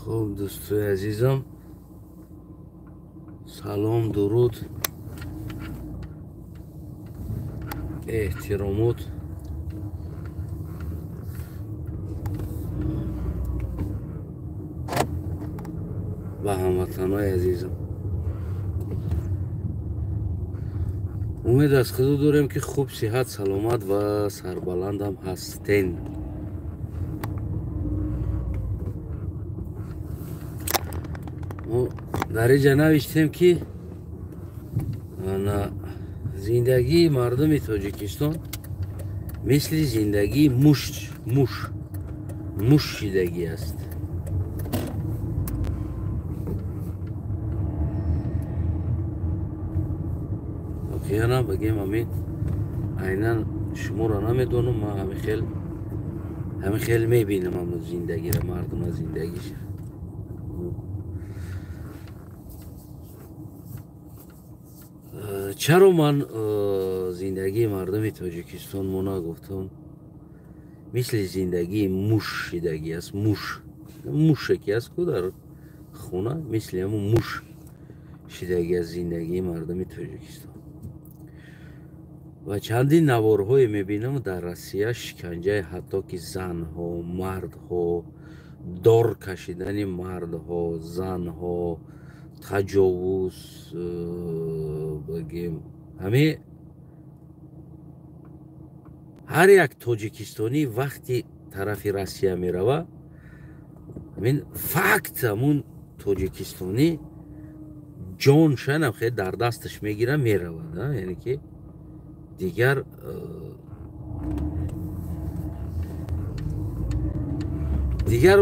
Хуб, дӯстои азизам, салом, дуруд, эҳтиромот. Ба ҳамватанои азизам. Умед аз худо дорем, ки хуб, сиҳат, саломат ва сарбаландам ҳастен. Мо дар инҷа навиштем, ки зиндагии мардуми Тоҷикистон мисли зиндагии муш шидагӣ аст. Воқеан бигем, ҳамин айнан шуморо намедонам, ман ҳамин хел мебинам ҳамун зиндагиро, мардума зиндагиша. Чаро ман зиндагии мардуми Тоҷикистон мо нагуфтам мисли зиндагии муш шидагӣ аст? Муш, муше ки аст ку дар хона, мисли ҳамун муш шидагӣ аст зиндагии мардуми Тоҷикистон. Ва чандин наворҳое мебинам дар Россия, шиканҷаи ҳатто ки занҳо, мардҳо, дор кашидани мардҳо, занҳо, таҷовуз, бигем, ҳаме ҳар як тоҷикистонӣ вақти тарафи Россия мерава, ҳамин факт, ҳамун тоҷикистонӣ ҷоншанам хеле дар дасташ мегира, меравад, яъне ки дигар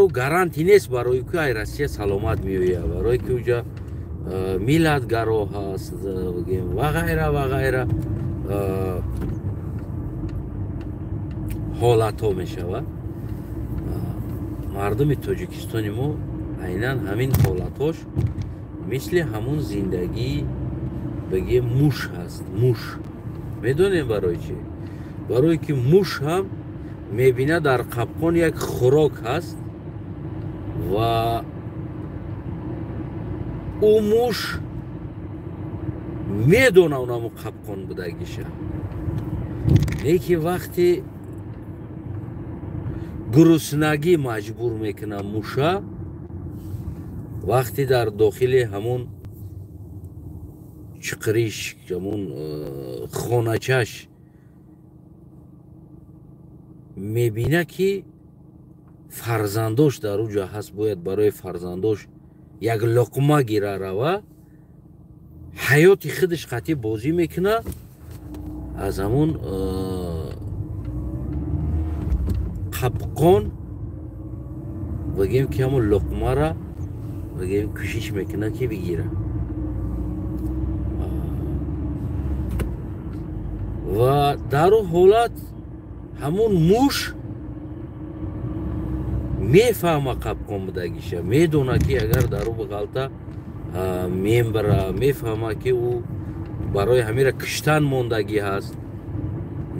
ӯ гарантӣ нест барои ки ай Россия саломат меояд, барои ки уҷа миллатгаро ҳаст ва ғайра ва ғайра ҳолатҳо мешавад. Мардуми тоҷикистони мо айнан ҳамин ҳолатҳош мисли ҳамун зиндагии бигем муш ҳаст. Муш медонем барои чӣ? Барое ки муш ҳам мебинад дар қапқон як хӯрок ҳаст ва ӯ муш медона онаму қапқон будагиша. Леки вақти гуруснагӣ маҷбур мекунад муша, вақти дар дохили ҳамун чиқриш, ҳамун хоначаш мебина, ки фарзандош дар уҷа ҳаст, бояд барои фарзандош як луқма гира рава, ҳаёти худаш қатъи бозӣ мекунад, аз ҳамун қапқон бигем ки ҳамун луқмара бигем кӯшиш мекунад ки бигира. Ва дар ӯ ҳолат ҳамун муш мефаҳма қапқон будагиша, медона ки агар дар ӯ бағалта мембара, мефаҳма ки ӯ барои ҳамира киштан мондагӣ ҳаст,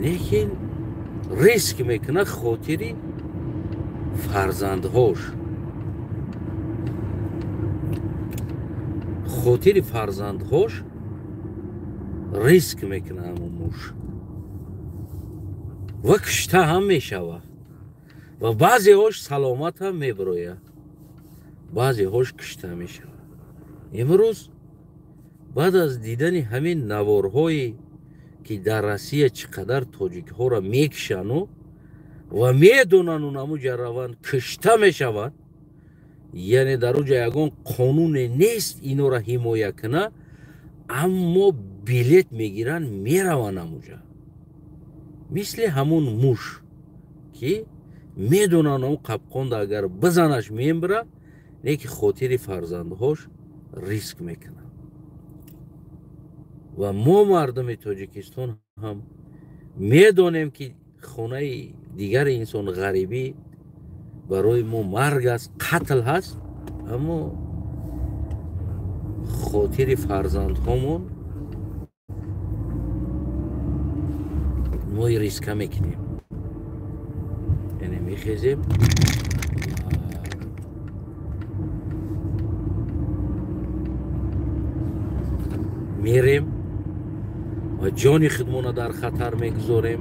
лекин риск мекунад хотири фарзандҳош, хотири фарзандҳош риск мекунад ҳамун муш ва кишта ҳам мешавад ва баъзеҳош саломат ҳам мебирояд, баъзеҳош кишта мешавад. Имрӯз баъд аз дидани ҳамин наворҳое ки дар Россия чӣ қадар тоҷикҳоро мекишану ва медонану намуҷа раванд кишта мешаванд, яъне дар уҷа ягон қонуне нест инора ҳимоя куна, аммо билет мегиранд, мераванд амуҷа, мисли ҳамун муш ки медонанд он қапқонда агар бизанаш мембира, не ки хотири фарзандҳош риск мекунад. Ва мо мардуми тоҷикистон ҳам медонем, ки хонаи дигари инсон ғарибӣ барои мо марг аст, қатл ҳаст, аммо хотири фарзандҳомон мо риска мекунем, яъне мехезем. Мерем ва ҷони худмона дар хатар мегузорем,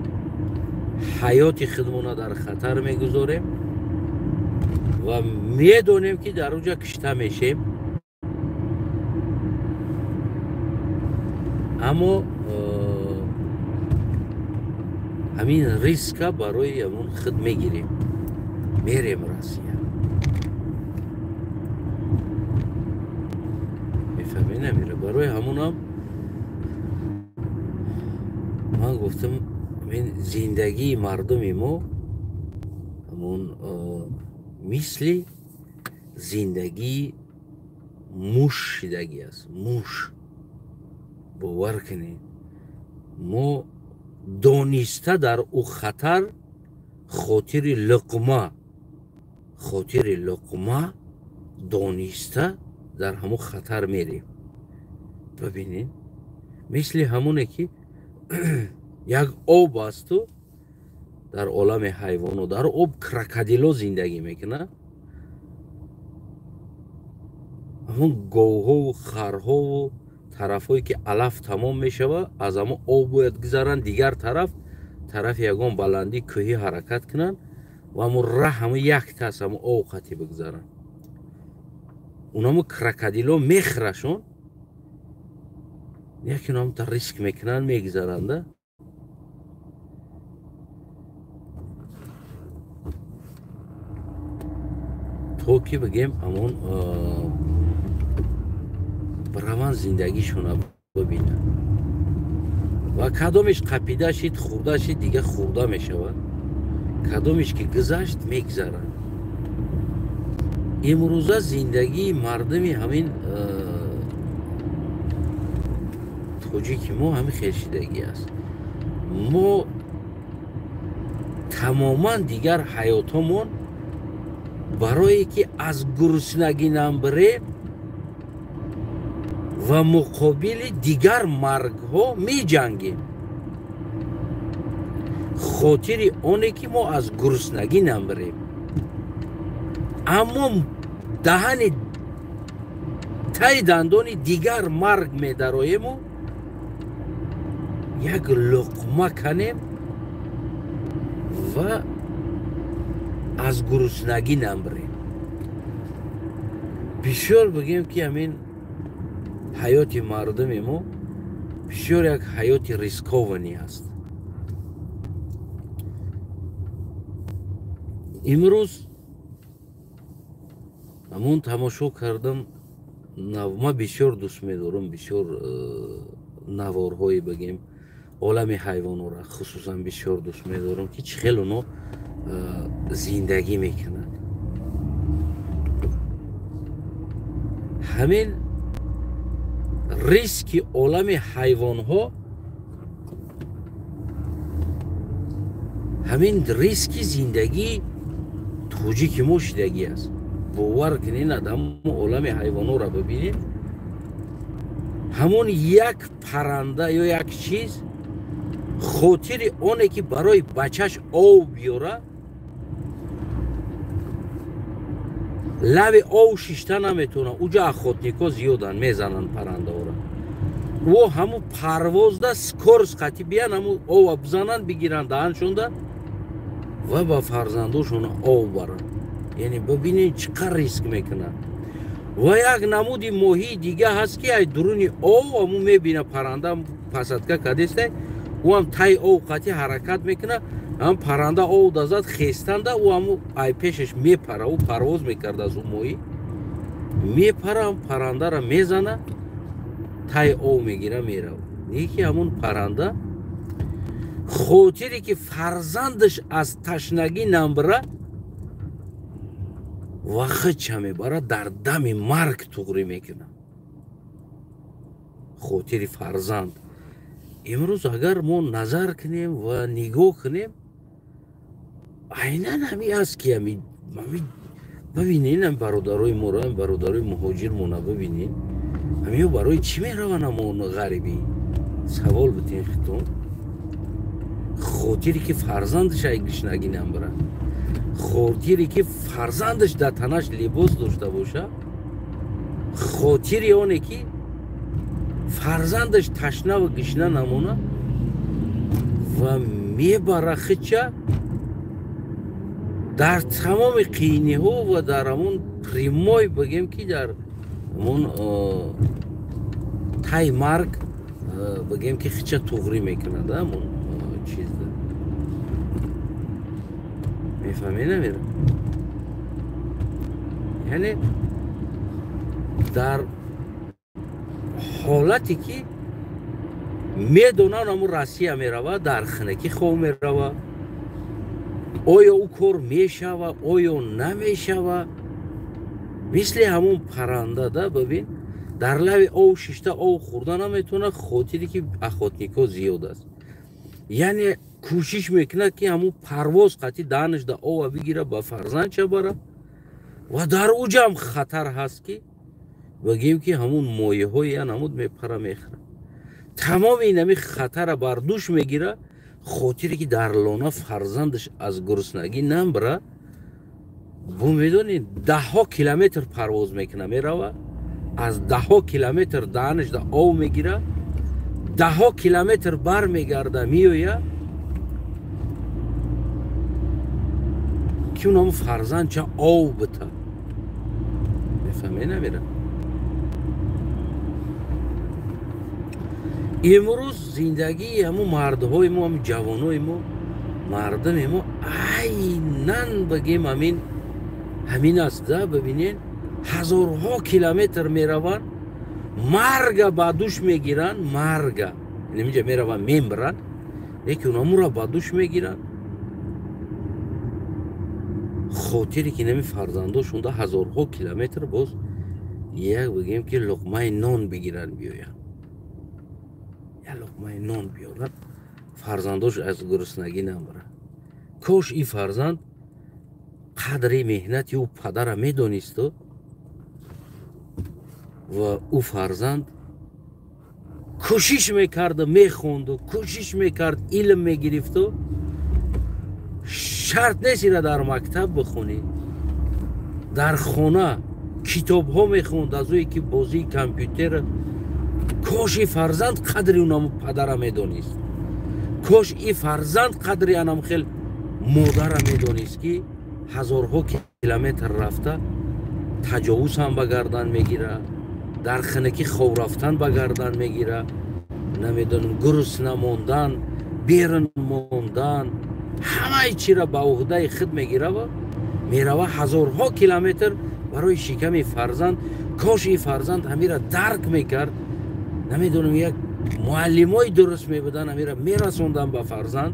ҳаёти худмона дар хатар мегузорем ва медонем ки дар онҷа кишта мешем. Аммо ҳамин риска барои ҳамон худ мегирем, мерем Россия. Мефаҳмед намера? Барои ҳамонам ман гуфтам, ҳамин зиндагии мардуми мо ҳамон мисли зиндагии муш шидагӣ аст. Муш, бовар кунед, мо дониста дар ӯ хатар хотири луқма, хотири луқма дониста дар ҳамон хатар мерем. Бибинед, мисли ҳамоне ки як об асту дар олами ҳайвоно, дар об крокодило зиндагӣ мекунад. Ҳамон говҳову харҳову тарафҳое ки алаф тамом мешавад, аз ҳамон об бояд гузаранд дигар тараф, тарафи ягон баландии кӯҳӣ ҳаракат кунанд ва ҳамон раҳ ҳамон яктас ҳамон об қатӣ бигузаранд. Унамо крокодило мехӯрашон, яке унамта риск мекунанд, мегузаранда. То ки бигем ҳамон раванд зиндагишона бибинанд. Ва кадомеш қапида шид, хӯрда шид, дига хӯрда мешавад. Кадомеш ки гузашт, мегузарад. Имрӯза зиндагии мардуми ҳамин тоҷики мо ҳамин хелшидагӣ аст. Мо тамоман дигар ҳаётомон барое ки аз гуруснагӣ намбирем ва муқобили дигар маргҳо меҷангем, хотири оне ки мо аз гуруснагӣ намбирем. Аммо даҳани таи дандони дигар марг медароему як луқма канем ва аз гуруснагӣ намбирем. Бисёр бигем ки ҳамин ҳаёти мардуми мо бисёр як ҳаёти рискованӣ аст. Имрӯз ҳамон тамошо кардам, ман бисёр дӯст медорам бисёр наворҳое бигем олами ҳайвонора, хусусан бисёр дӯст медорам ки чӣ хел оно зиндагӣ мекунанд. Ҳамин риски олами ҳайвонҳо, ҳамин риски зиндагии тоҷики мо шидагӣ аст. Бовар кунед, адаму олами ҳайвонҳоро бибинед, ҳамон як парранда ё як чиз хотири оне ки барои бачаш ов биёра, лави ов шишта наметавонад. Уҷа охотникҳо зиёданд, мезананд паррандаҳоро. О ҳамун парвозда скорость қатӣ биян, ҳамун ова бизананд, бигиранд даҳаншонда ва ба фарзандошона ов баранд. Яъне бибинед чӣ қадр риск мекунанд. Ва як намуди моҳии дига ҳаст ки ай дуруни ов ҳамун мебина парранда пасадка кадестай, ӯ ҳам таи ов қатӣ ҳаракат мекунад, ҳам парранда ов дазад хестанда, ӯ ҳаму ай пешаш мепара, ӯ парвоз мекард аз ӯ моҳӣ, мепара, ҳам паррандара мезана, таи ов мегира, мерава. Неки ҳамун парранда хотире ки фарзандаш аз ташнагӣ намбира ва хича мебара, дар дами марг туғрӣ мекунад. Хотири фарзанд. Имрӯз агар мо назар кунем ва нигоҳ кунем, айнан ҳамин аст ки бибинед, ҳам бародарои моро, ҳам бародарои муҳоҷирмона бибинед, ҳамиё барои чӣ мераванд ҳамон ғарибӣ? Савол битен хитон. Хотире ки фарзандаш ай гушнагӣ намбирад, хотире ки фарзандаш дар танаш либос дошта боша, хотири оне ки Фарзандаш ташнаву гишна намона ва мебара хича дар тамоми қийниҳо ва дар ҳамон прямой бигем ки дар ҳамон тай марг бигем ки хича туғрӣ мекунад ҳамон чиз. Мефаҳмӣ намера? Яъне дар ҳолате ки медонанд ҳамон Россия мерава, дар хинакӣ хов мерава, оё ӯ кор мешава, оё намешава, мисли ҳамон парранда да бибин, дар лави ов шишта ов хӯрда наметавонад, хотире ки охотникҳо зиёд аст. Яъне кӯшиш мекунад ки ҳамон парвоз қатъи даҳанаш да ова бигира, ба фарзандча бара, ва дар уҷам хатар ҳаст ки бигем ки ҳамон моеҳои янамуд мепара мехӯрад. Тамоми инами хатара бар дӯш мегира, хотире ки дар лона фарзандаш аз гуруснагӣ намбара. Бу медонед, даҳҳо километр парвоз мекуна мерава, аз даҳҳо километр даҳанаш да ов мегира, даҳҳо километр бармегарда меоя ки унам фарзандча ов бита. Мефаҳме намера? Имрӯз зиндагии ҳамун мардҳои мо, ҳамун ҷавонои мо, мардуми мо айнан бигем ҳамин аст да. Бибинед, ҳазорҳо километр мераванд, марга ба дӯш мегиранд, марга инҷа мераванд мембаранд, лекин онамура ба дӯш мегиранд, хотире ки нами фарзандошонда ҳазорҳо километр боз як бигем ки луқмаи нон бигиранд биёянд, як луқмаи нон биёранд, фарзандош аз гуруснагӣ намбаранд. Кош ин фарзанд қадри меҳнати ӯ падара медонисту ва ӯ фарзанд кӯшиш мекарду мехонду, кӯшиш мекард, илм мегирифту. Шарт нест ира дар мактаб бихонӣ, дар хона китобҳо мехонд, аз ӯе ки бозии компютер. Кош и фарзанд қадри унаму падара медонист, кош и фарзанд қадри анам хел модара медонист, ки ҳазорҳо километр рафта таҷовуз ҳам ба гардан мегира, дар хинакӣ хов рафтан ба гардан мегира, намедонам гурусна мондан, берун мондан, ҳамаи чира ба уҳдаи худ мегирава, мерава ҳазорҳо километр барои шиками фарзанд. Кош и фарзанд ҳамира дарк мекард, намедонам як муаллимои дуруст мебуданд, ҳамира мерасонданд ба фарзанд,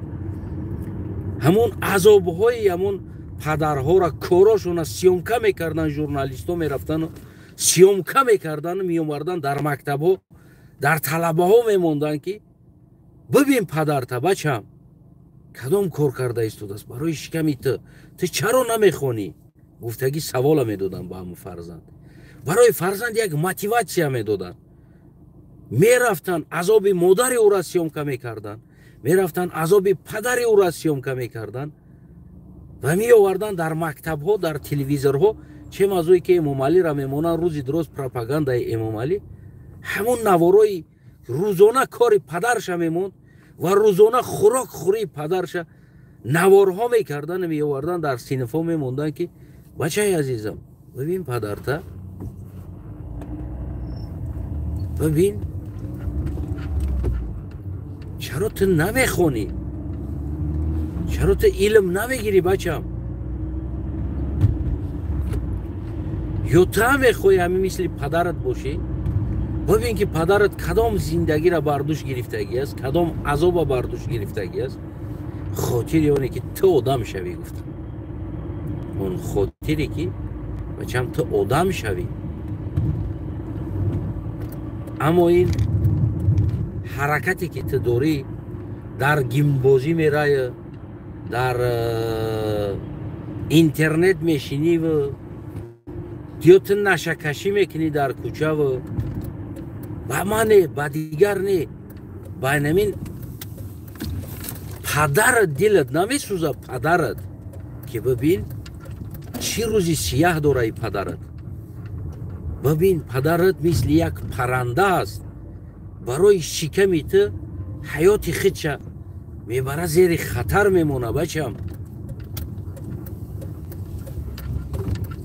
ҳамон азобҳои ҳамон падарҳоро, корошона съёмка мекарданд, журналистҳо мерафтанд съёмка мекарданд, меомарданд дар мактабҳо, дар талабаҳо мемонданд ки бибин падарта, бачам кадом кор карда истодааст барои шиками ту, ту чаро намехонӣ? Гуфтагӣ савола медоданд ба ҳамон фарзанд. Барои фарзанд як мотиватсия медоданд. Мерафтанд азоби модари ӯро съёмка мекарданд, мерафтанд азоби падари ӯро съёмка мекарданд ва меоварданд дар мактабҳо, дар телевизорҳо. Че мазое ки Эмомалиро мемонанд рӯзи дуроз пропагандаи Эмомалӣ, ҳамон наворои рӯзона кори падарша мемонд ва рӯзона хӯрок хӯрии падарша наворҳо мекарданд, меоварданд дар синфҳо мемонданд ки бачаи азизам, бибин падарта, бибин чаро ту намехонӣ, чаро ту илм намегирӣ бачам, ё ту ҳам мехоҳӣ ҳамин мисли падарат бошӣ? Бибин ки падарат кадом зиндагиро бар дӯш гирифтагӣ аст, кадом азоба бар дӯш гирифтагӣ аст, хотири оне ки ту одам шавӣ. Гуфтам он хотире ки бачам ту одам шавӣ. Аммо ин ҳаракате ки ту дорӣ, дар гимбозӣ мерая, дар интернет мешиниву ё ту нашакашӣ мекунӣ дар кӯчаву, ба ман не, ба дигар не, ба инамин падарат дилат намесӯзад, падарат ки бибин чӣ рӯзи сияҳ дора и падарат, бибин падарат мисли як парранда аст, Барои шиками ту ҳаёти худша мебара, зери хатар мемона, бачам.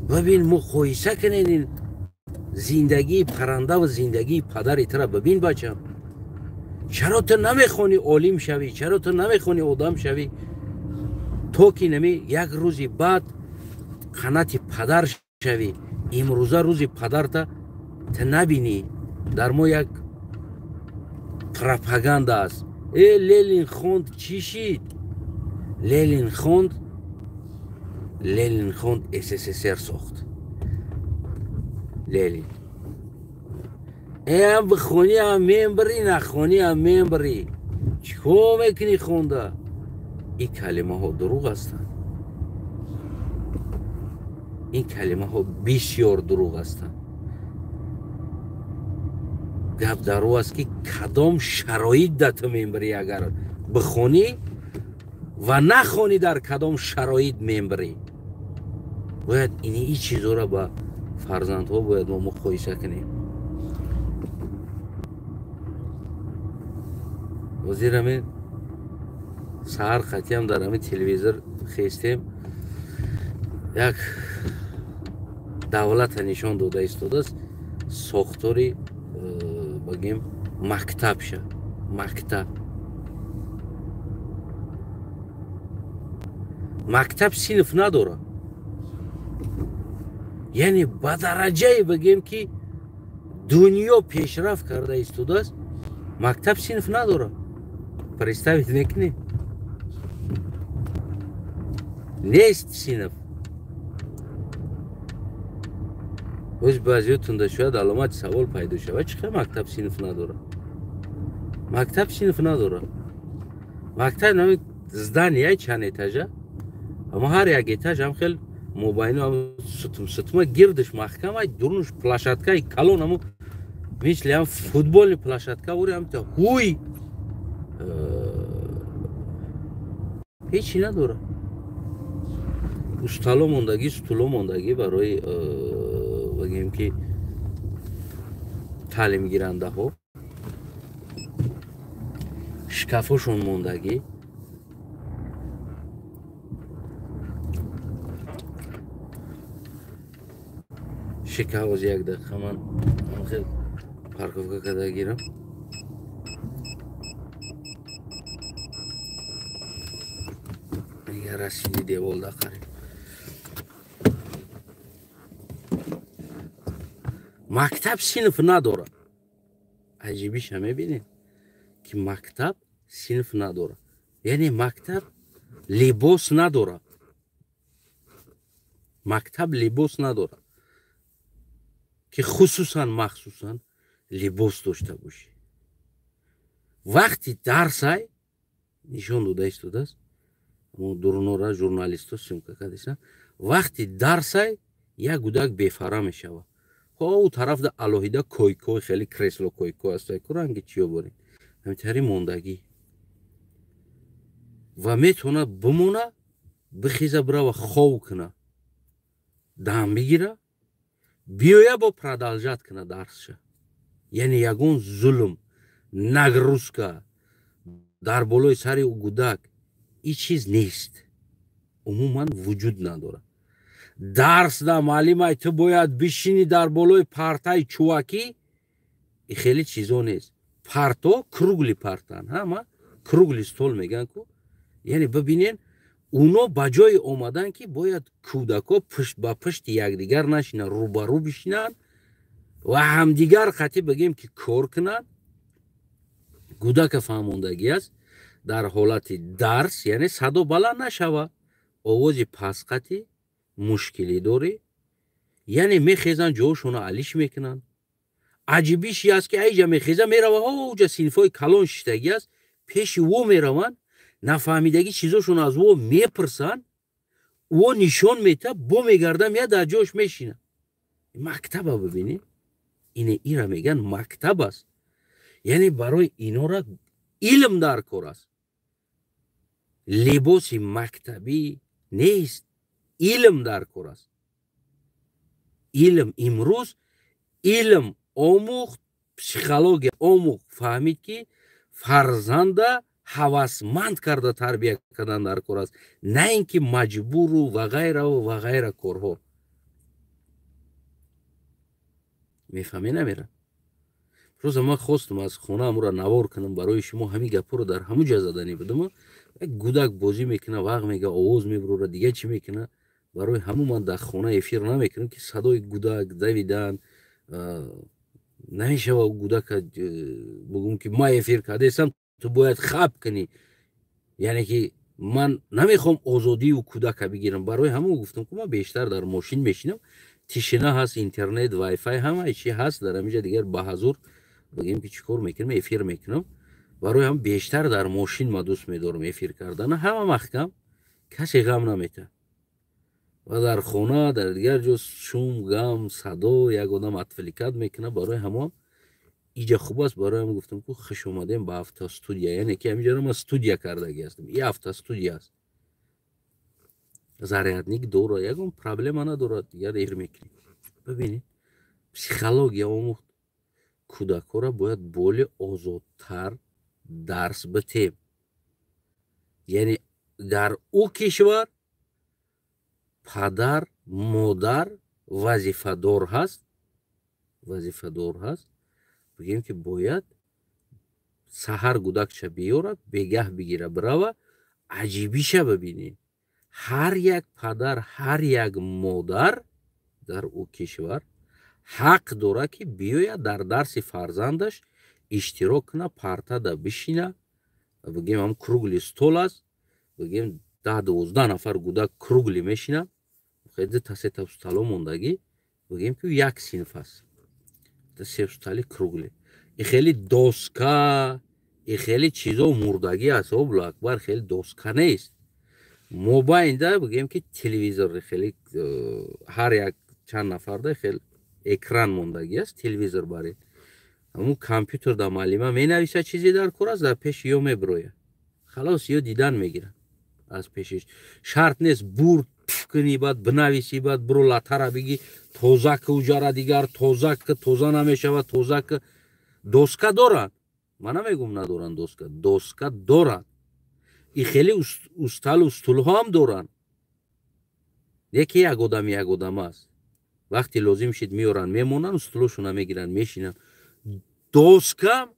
Бибин, муқоиса кунед ин зиндагии парранда ва зиндагии падари тура. Бибин, бачам, чаро ту намехонӣ олим шавӣ? Чаро ту намехонӣ одам шавӣ, то ки нами як рӯзи баъд қанати падар шавӣ? Имрӯза рӯзи падарта ту набинӣ. Дар мо як пропаганда аст: э, Ленин хонд, чӣ шид? Ленин хонд, Ленин хонд, СССР сохт Ленин. Эам бихонӣ ам мембирӣ, нахонӣ ам мембирӣ. Чӣ кор мекунӣ хонда? Ин калимаҳо дурӯғ ҳастанд, ин калимаҳо бисёр дурӯғ ҳастанд. Гап дар ӯ аст, ки кадом шароит да ту мембирӣ агар бихонӣ ва нахонӣ, дар кадом шароит мембирӣ. Бояд ини и чизоро ба фарзандҳо бояд мо муқоиса кунем. Ҳозир ҳамин саҳар қатиам дар ҳамин телевизор хестем, як давлата нишон дода истодааст, сохтори бигем мактабша, мактаб синф надорад, яъне ба дараҷае бигем, ки дунё пешрафт карда истодааст, мактаб синф надорад. Представить мекунед? Нест синф. Оз баъзиётунда шояд аломати савол пайдо шавад: чӣ хел мактаб синф надорад? Мактаб синф надорад. Мактаб нами здания чанд этажа, аммо ҳар як этаж ҳам хел мобайну сутма гирдиш маҳкама, дурунш площадкаи калон, амо мисли ҳам футбольный площадка вори ҳамта ҳуй ҳечи надорад. Устало мондагӣ, стуло мондагӣ барои бигем ки таълимгирандаҳо, шкафошон мондагӣ. Шикаҳоз як дақиқа ман хел парковка карда гирам. Расиди деволда қариб. Мактаб синф надорад. Аҷибиша мебинед, ки мактаб синф надорад, яъне мактаб либос надорад, мактаб либос надорад, ки хусусан махсусан либос дошта бошӣ. Вақти дарсай нишон дода истодааст, дурнора журналисто съёмка кардисан. Вақти дарсай як гудак бефара мешавад. Ҳо, ӯ тарафда алоҳида койко, хеле кресло койко аст, ку ранги чиё борем, ҳамитари мондагӣ, ва метавонад бимона, бихеза, бирава хов куна, дам бигира, биёя, бо продолжать куна дарсша. Яъне ягон зулм, нагрузка дар болои сари ӯ гудак ин чиз нест, умуман вуҷуд надорад. Дарсда маълимай ту бояд бишинӣ дар болои партаи чувакӣ, и хеле чизо нест. Парто круглый партан, ҳама круглый стол мегӯян ку. Яъне бибинен, уно ба ҷое омадан, ки бояд кӯдако пушт ба пушти якдигар нашинанд, рӯбарӯ бишинанд ва ҳамдигар қатӣ бигем ки кор кунанд. Гудака фаҳмондагӣ аст дар ҳолати дарс, яъне садо баланд нашава, овози пастқатӣ мушкилӣ дорӣ, яъне мехезанд, ҷоошонро алиш мекунанд. Аҷибиши аст, ки айҷа мехеза, мерава, ҳо, уҷа синфҳои калон шиштагӣ аст, пеши во мераванд, нафаҳмидагӣ чизошон аз во мепурсанд, во нишон мета, бо мегарда, меяд, дар ҷош мешина. Мактаба бибинӣ, ине ира мегӯянд мактаб аст. Яъне барои инора илм дар кор аст, либоси мактабӣ нест, илм дар кор аст. Илм имрӯз илм омӯхт, Психология омӯхт, фаҳмид, ки фарзанда ҳавасманд карда тарбия кардан дар кор аст, на ин ки маҷбуру ва ғайраву ва ғайра корҳо. Мефаҳмӣ намера? Рӯза ман хостам аз хона амура навор кунам барои шумо, ҳамин гапҳоро дар ҳамун ҷа заданӣ будам. Як гудак бозӣ мекуна, вағ мега, овоз мебурора, дига чӣ мекуна. Барои ҳамун ман дар хона эфир намекунам, ки садои гудак давидан намешава. Гудака бугум, ки ман эфир кардесам, ту бояд хаб кунӣ. Яъне ки ман намехоҳам озодию кӯдака бигирам. Барои ҳамун гуфтам, ки ман бештар дар мошин мешинам, тишина ҳаст, интернет, вайфай, ҳамаи чи ҳаст дар ҳаминҷа. Дигар ба ҳазур бигем, ки чӣ кор мекунам, эфир мекунам. Барои ҳам бештар дар мошин ма дӯст медорам эфир кардана. Ҳама маҳкам, касе ғам наметаҳад. Ва дар хона, дар дигар ҷо шум, гам, садо як одам отвлекать мекунад. Барои ҳамон иҷа хуб аст. Барои ҳам гуфтам, ку хуш омадем ба автостудия. Яъне ки ҳаминҷаро ман студия кардагӣ ҳастам. И автостудия аст, зарядник дора, ягон проблема надорад. Дигар эфир мекунем. Бибинед, психология омӯхт: кӯдакҳоро бояд боли озодтар дарс битем. Яъне дар ӯ кишвар падар, модар вазифадор ҳаст, вазифадор ҳаст, бигем, ки бояд саҳар гудакча биёрад, бегаҳ бигира, бирава. Аҷибиша бибинед: ҳар як падар, ҳар як модар дар ӯ кишвар ҳақ дорад, ки биёяд, дар дарси фарзандаш иштирок куна, партада бишина. Бигем, ҳам круглый стол аст, бигем, 10-12 нафар гудак круглый мешинад, дута сета столо мондагӣ. Бигем, ки як синф аст, се столи круглый. И хеле доска, и хеле чизо мурдагӣ аст. Аллоҳу акбар, хеле доска нест. Мобайнда, бигем, ки телевизор, хеле ҳар як чанд нафарда хел экран мондагӣ аст, телевизор баред, ҳамун компютер да муаллима менависа, чизе дар кор аст, дар пеши ё мебирояд, халос, ё дидан мегирад аз пешиш. Шарт нест бур пуф кунӣ, баъд бинависӣ, баъд буро латара бигӣ, тоза ки уҷара, дигар тоза ки тоза намешавад, тоза ки. Доска доранд, ман намегум надоранд доска, доска доранд, и хеле усталу стулҳо ҳам доранд. Яке як одам, як одам аст, вақте лозим шид, меоранд, мемонанд, стулошона мегиранд, мешинанд. Доска,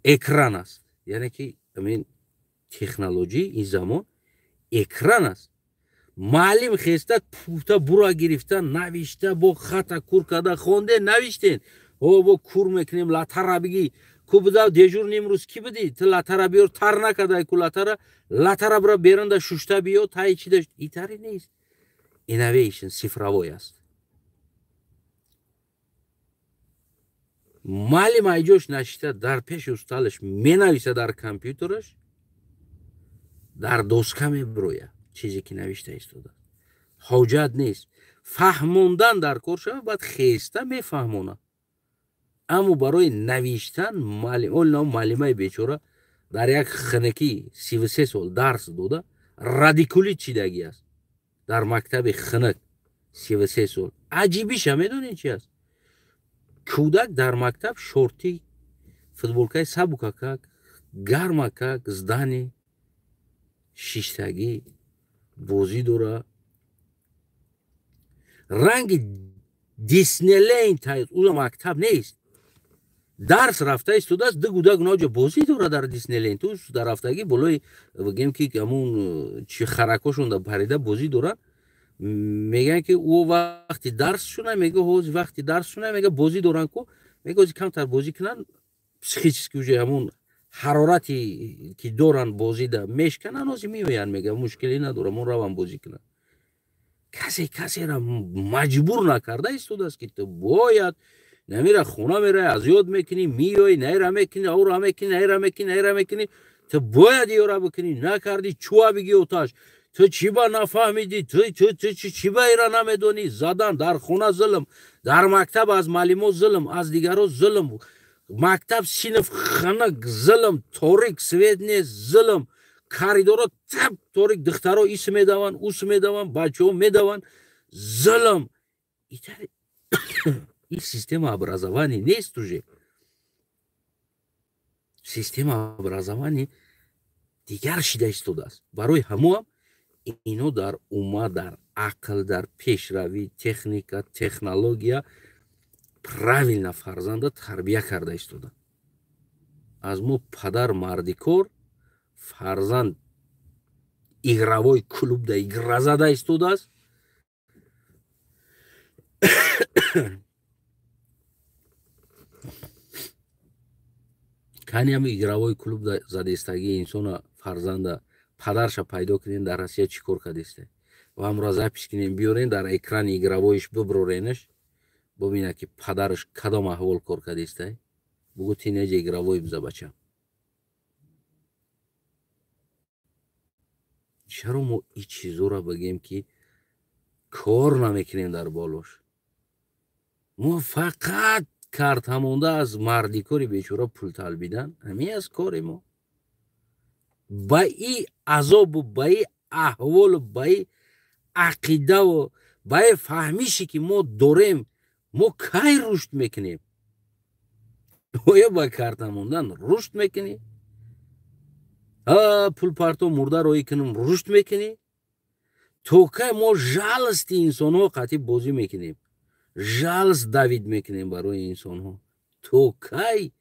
экран аст, яъне ки амин технологии ин замон экран аст. Маълим хеста, пуфта бура гирифта, навишта, бо хата кур карда хонде, навиштен. О, бо кур мекунем, латара бигӣ, ку буда дежурный имрӯз, ки будӣ ту? Латара биёр, тар накардай ку латара, латара бира берунда шушта биё, таи чи дошт. Итари нест, innovation цифровой аст. Маълим айҷош нашиста, дар пеши усталаш менависа, дар компютераш, дар доска мебирояд чизе ки навишта истода. Ҳоҷат нест, фаҳмондан дар кор шава, баъд хеста мефаҳмонад. Аммо барои навиштан муаллимаи бечора дар як хинакӣ 33 сол дарс дода, радикулит чидагӣ аст дар мактаби хинак 33 сол. Аҷибиша медонед чи аст? Кӯдак дар мактаб шорти, футболкаи сабукакак, гармакак, здани шиштагӣ, бозӣ дора, ранги Диснейленд. Ӯ мактаб нест, дарс рафта истодааст. Ду гудак ноҷо бозӣ дора дар Диснейленд, ту дар рафтагӣ болои, бигем, ки ҳамун чи харакошонда парида бозӣ дорад. Мегӯянд, ки ӯ вақти дарс шуна, мега ҳози вақти дарс шуна, мега бозӣ доранд ку, мега ҳози камтар бозӣ кунанд, психически уже ҳамун ҳарорати ки доранд, бозида мешкананд, ҳози меоянд, мега мушкилӣ надорам, он равам бозӣ кунанд. Касе касера маҷбур накарда истодааст, ки ту бояд намира, хона мерай, аз ёд мекунӣ, миёй, найра мекунӣ, аура мекунӣ, найра мекунӣ, найра мекунӣ, ту бояд ёра бикунӣ. Накардӣ, чуа бигӣ оташ, ту чӣ ба нафаҳмидӣ, ту чӣ ба ира намедонӣ? Задан дар хона зулм, дар мактаб аз маълимо зулм, аз дигаро зулм, мактаб синф ханак зулм, торик, свет нест, зулм, коридоро тап торик, духтаро ис медаванд, ус медаванд, бачаҳо медаванд, зулм. Ин система образования нест уже. Система образования дигар шида истодааст. Барои ҳамоам ино дар ума, дар ақл, дар пешравӣ, техника, технология правильно фарзанда тарбия карда истода. Аз мо падар мардикор, фарзанд игровой клубда игра зада истодааст. Кани ҳам игровой клуб задистагии инсона фарзанда падарша пайдо кунем, дар Россия чӣ кор кардисте, ва ҳамро запись кунем, биёрем, дар экрани игровойш биброренаш, бубина ки падараш кадом аҳвол кор кардистай. Бугӯ тинеҷа игровой биза, бачам. Чаро мо и чизоро бигем, ки кор намекунем дар болош? Мо фақат картамонда аз мардикори бечора пул талбидан, ҳамин аст кори мо. Ба и азобу, ба и аҳволу, ба и ақидаву, ба и фаҳмише ки мо дорем, мо кай рушд мекунем? Оё ба карта мондан рушд мекунӣ? Пулпарто мурда роӣ кунем, рушд мекунӣ? То кай мо жалости инсонҳо қатъи бозӣ мекунем, жалость давить мекунем барои инсонҳо? То кай,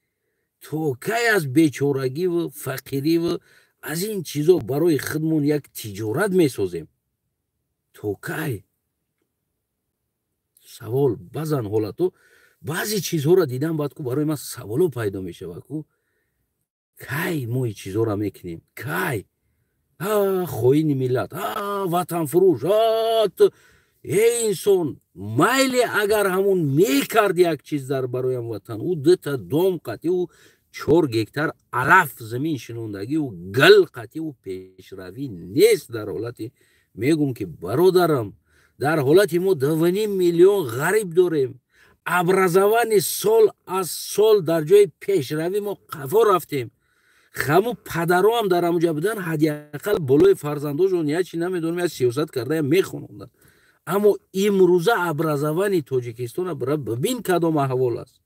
то кай аз бечорагиву фақириву аз ин чизо барои худмон як тиҷорат месозем? То кай? Савол. Баъзан ҳолато баъзе чизҳоро дидам, баъд ку барои ман саволо пайдо мешавад, ку кай мо ин чизҳоро мекунем? Кай? Хоини миллат, ватанфурӯш, эй инсон, майли, агар ҳамун мекард як чиз дар бароям ватан, ӯ дута дом қатӣ, ӯ 4 гектар алаф замин шинондагӣ, ӯ гал қатӣ, ӯ пешравӣ нест. Дар ҳолати мегум ки, бародарам, дар ҳолати мо 2,5 миллион ғариб дорем, образование сол аз сол дар ҷои пешравӣ мо қафо рафтем. Ҳаму падароам дар ҳамуҷа будан, ҳадди ақал болои фарзандошон ячи намедонам, як сиёсат кардаям, мехононданд. Аммо имрӯза образование Тоҷикистона бира бибин, кадом аҳвол аст.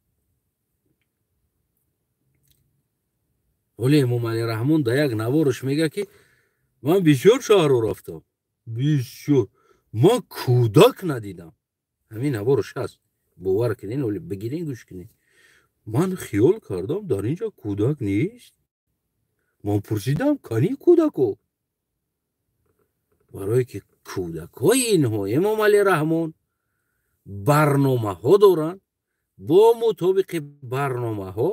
Ҳоле Эмомалӣ Раҳмон дар як навораш мега, ки ман бисёр шаҳрҳо рафтам, бисёр ман кӯдак надидам. Ҳамин навораш ҳаст, бовар кунен, оли бигирен, гӯш кунен. Ман хиёл кардам, дар ин ҷо кӯдак нест. Ман пурсидам, кани кӯдако? Барое ки кӯдакҳои инҳо, Эмомалӣ Раҳмон, барномаҳо доранд, бо мутобиқи барномаҳо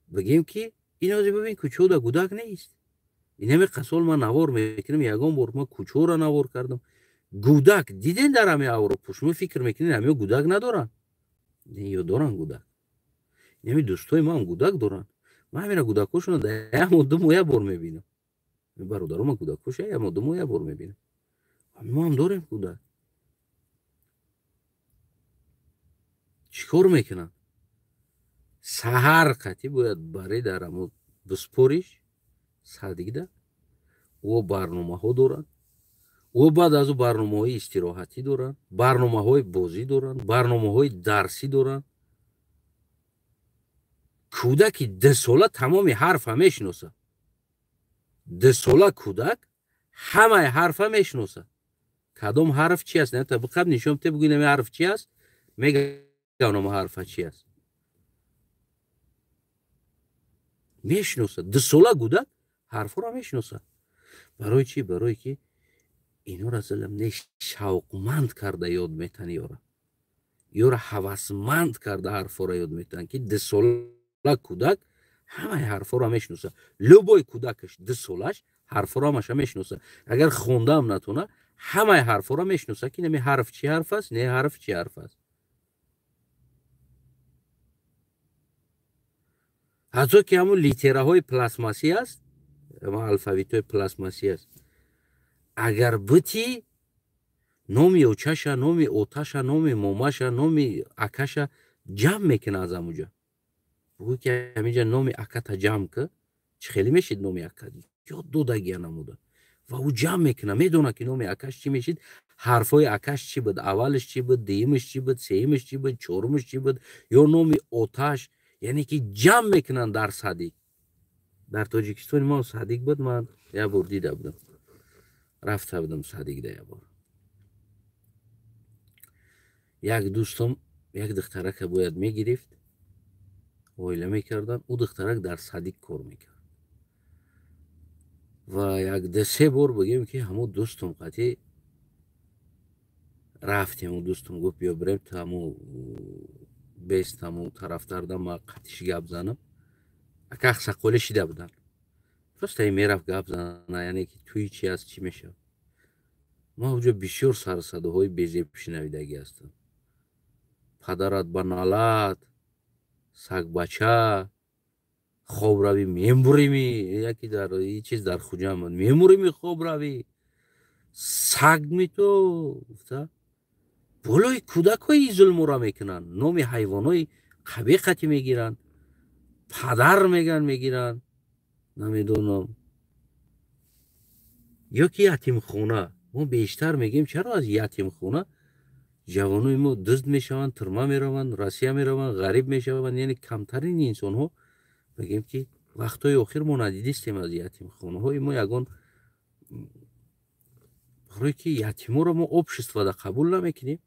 бигем, ки инози бибин, кӯчода кӯдак нест. Инаме қасол ман навор мекунам, ягон бор ман кӯчоро навор кардам, гӯдак диден? Дар ҳами Авропо шумо фикр мекунед, ҳамиё гӯдак надоранд ё доранд гӯдак? Инами дӯстои ман гӯдак доранд. Ман ҳамина гӯдакҳошонро дар як моҳ, 2 моҳ як бор мебинам. Бародаро, ман кӯдакҳоша як моҳ, 2 моҳ як бор мебинам. Мо ҳам дорем кӯдак. Чӣ кор мекунанд? Саҳар қатӣ бояд барӣ дар амо биспориш садигда, ӯ барномаҳо доранд, ӯ баъд аз ӯ барномаҳои истироҳатӣ доранд, барномаҳои бозӣ доранд, барномаҳои дарсӣ доранд. Кӯдаки 2сола тамоми ҳарфа мешиносад. 2сола кӯдак ҳамаи ҳарфа мешиносад. Кадом ҳарф чи аст, биқаб нишон те, бугӯ инами ҳарф чи аст, мега нома ҳарфа чи аст, мешиносад. 2сола кӯдак ҳарфҳоро мешиносад. Барои чӣ? Барое ки инора зилм не шавқманд карда ёд метан, ёра ҳавасманд карда ҳарфҳоро ёд метан, ки 2сола кӯдак ҳамаи ҳарфҳоро мешиносад. Любой кӯдакаш 2солаш ҳарфҳоро ҳамаша мешиносад. Агар хондаам натона, ҳамаи ҳарфҳоро мешиносад, ки нами ҳарф чӣ ҳарф аст, не ҳарф чӣ ҳарф аст. Ҳатто ки ҳамун литераҳои пластмассӣ аст, алфавитҳои пластмассӣ аст, агар бити номи очаша, номи оташа, номи момаша, номи акаша ҷамъ мекунад аз ҳамуҷа. Бугӯ ки ҳаминҷа номи аката ҷамъ ки, чӣ хеле мешид номи ака ёд додагия намуда. Ва ӯ ҷамъ мекунад, медонад, ки номи акаш чӣ мешид, ҳарфҳои акаш чӣ буд, аввалаш чӣ буд, дуюмаш чӣ буд, сеюмаш чӣ буд, чорумаш чӣ буд, ё номи оташ, яъне ки ҷамъ мекунанд дар садик. Дар Тоҷикистони мо садик буд, ман як бор дида будам, рафта будам садикда як бор. Як дӯстам як духтарака бояд мегирифт, оила мекарданд, ӯ духтарак дар садик кор мекард. Ва як се бор бигем, ки ҳамун дӯстум қатӣ рафтем, ӯ дӯстум гуфт, биё бирем, ту ҳамун бест ҳамун тарафдарда ма қатиш гап занам. Ака ақсақолӣ шида буданд, просто ин мерафт гап зана, яъне ки туи чи аст, чӣ мешавад. Ма уҷо бисёр сарсадоҳои безеб шунавидагӣ ҳастам. Падарат ба налат, сагбача, хоб равӣ мемурими, яке дар чиз дар Хуҷанд буд, мемурими, хоб равӣ, саг миту гуфта болои кӯдакҳои зулмура мекунанд, номи ҳайвонҳои қабеҳ қатӣ мегиранд, падар меган мегиранд, намедонам. Ё ки ятимхона, мо бештар мегӯем, чаро аз ятимхона ҷавонои мо дузд мешаванд, турма мераванд, Россия мераванд, ғариб мешаванд. Яъне камтарин инсонҳо мегӯем, ки вақтҳои охир мо надидистем аз ятимхонаҳои мо ягон, барое ки ятиморо мо обществода қабул намекунем,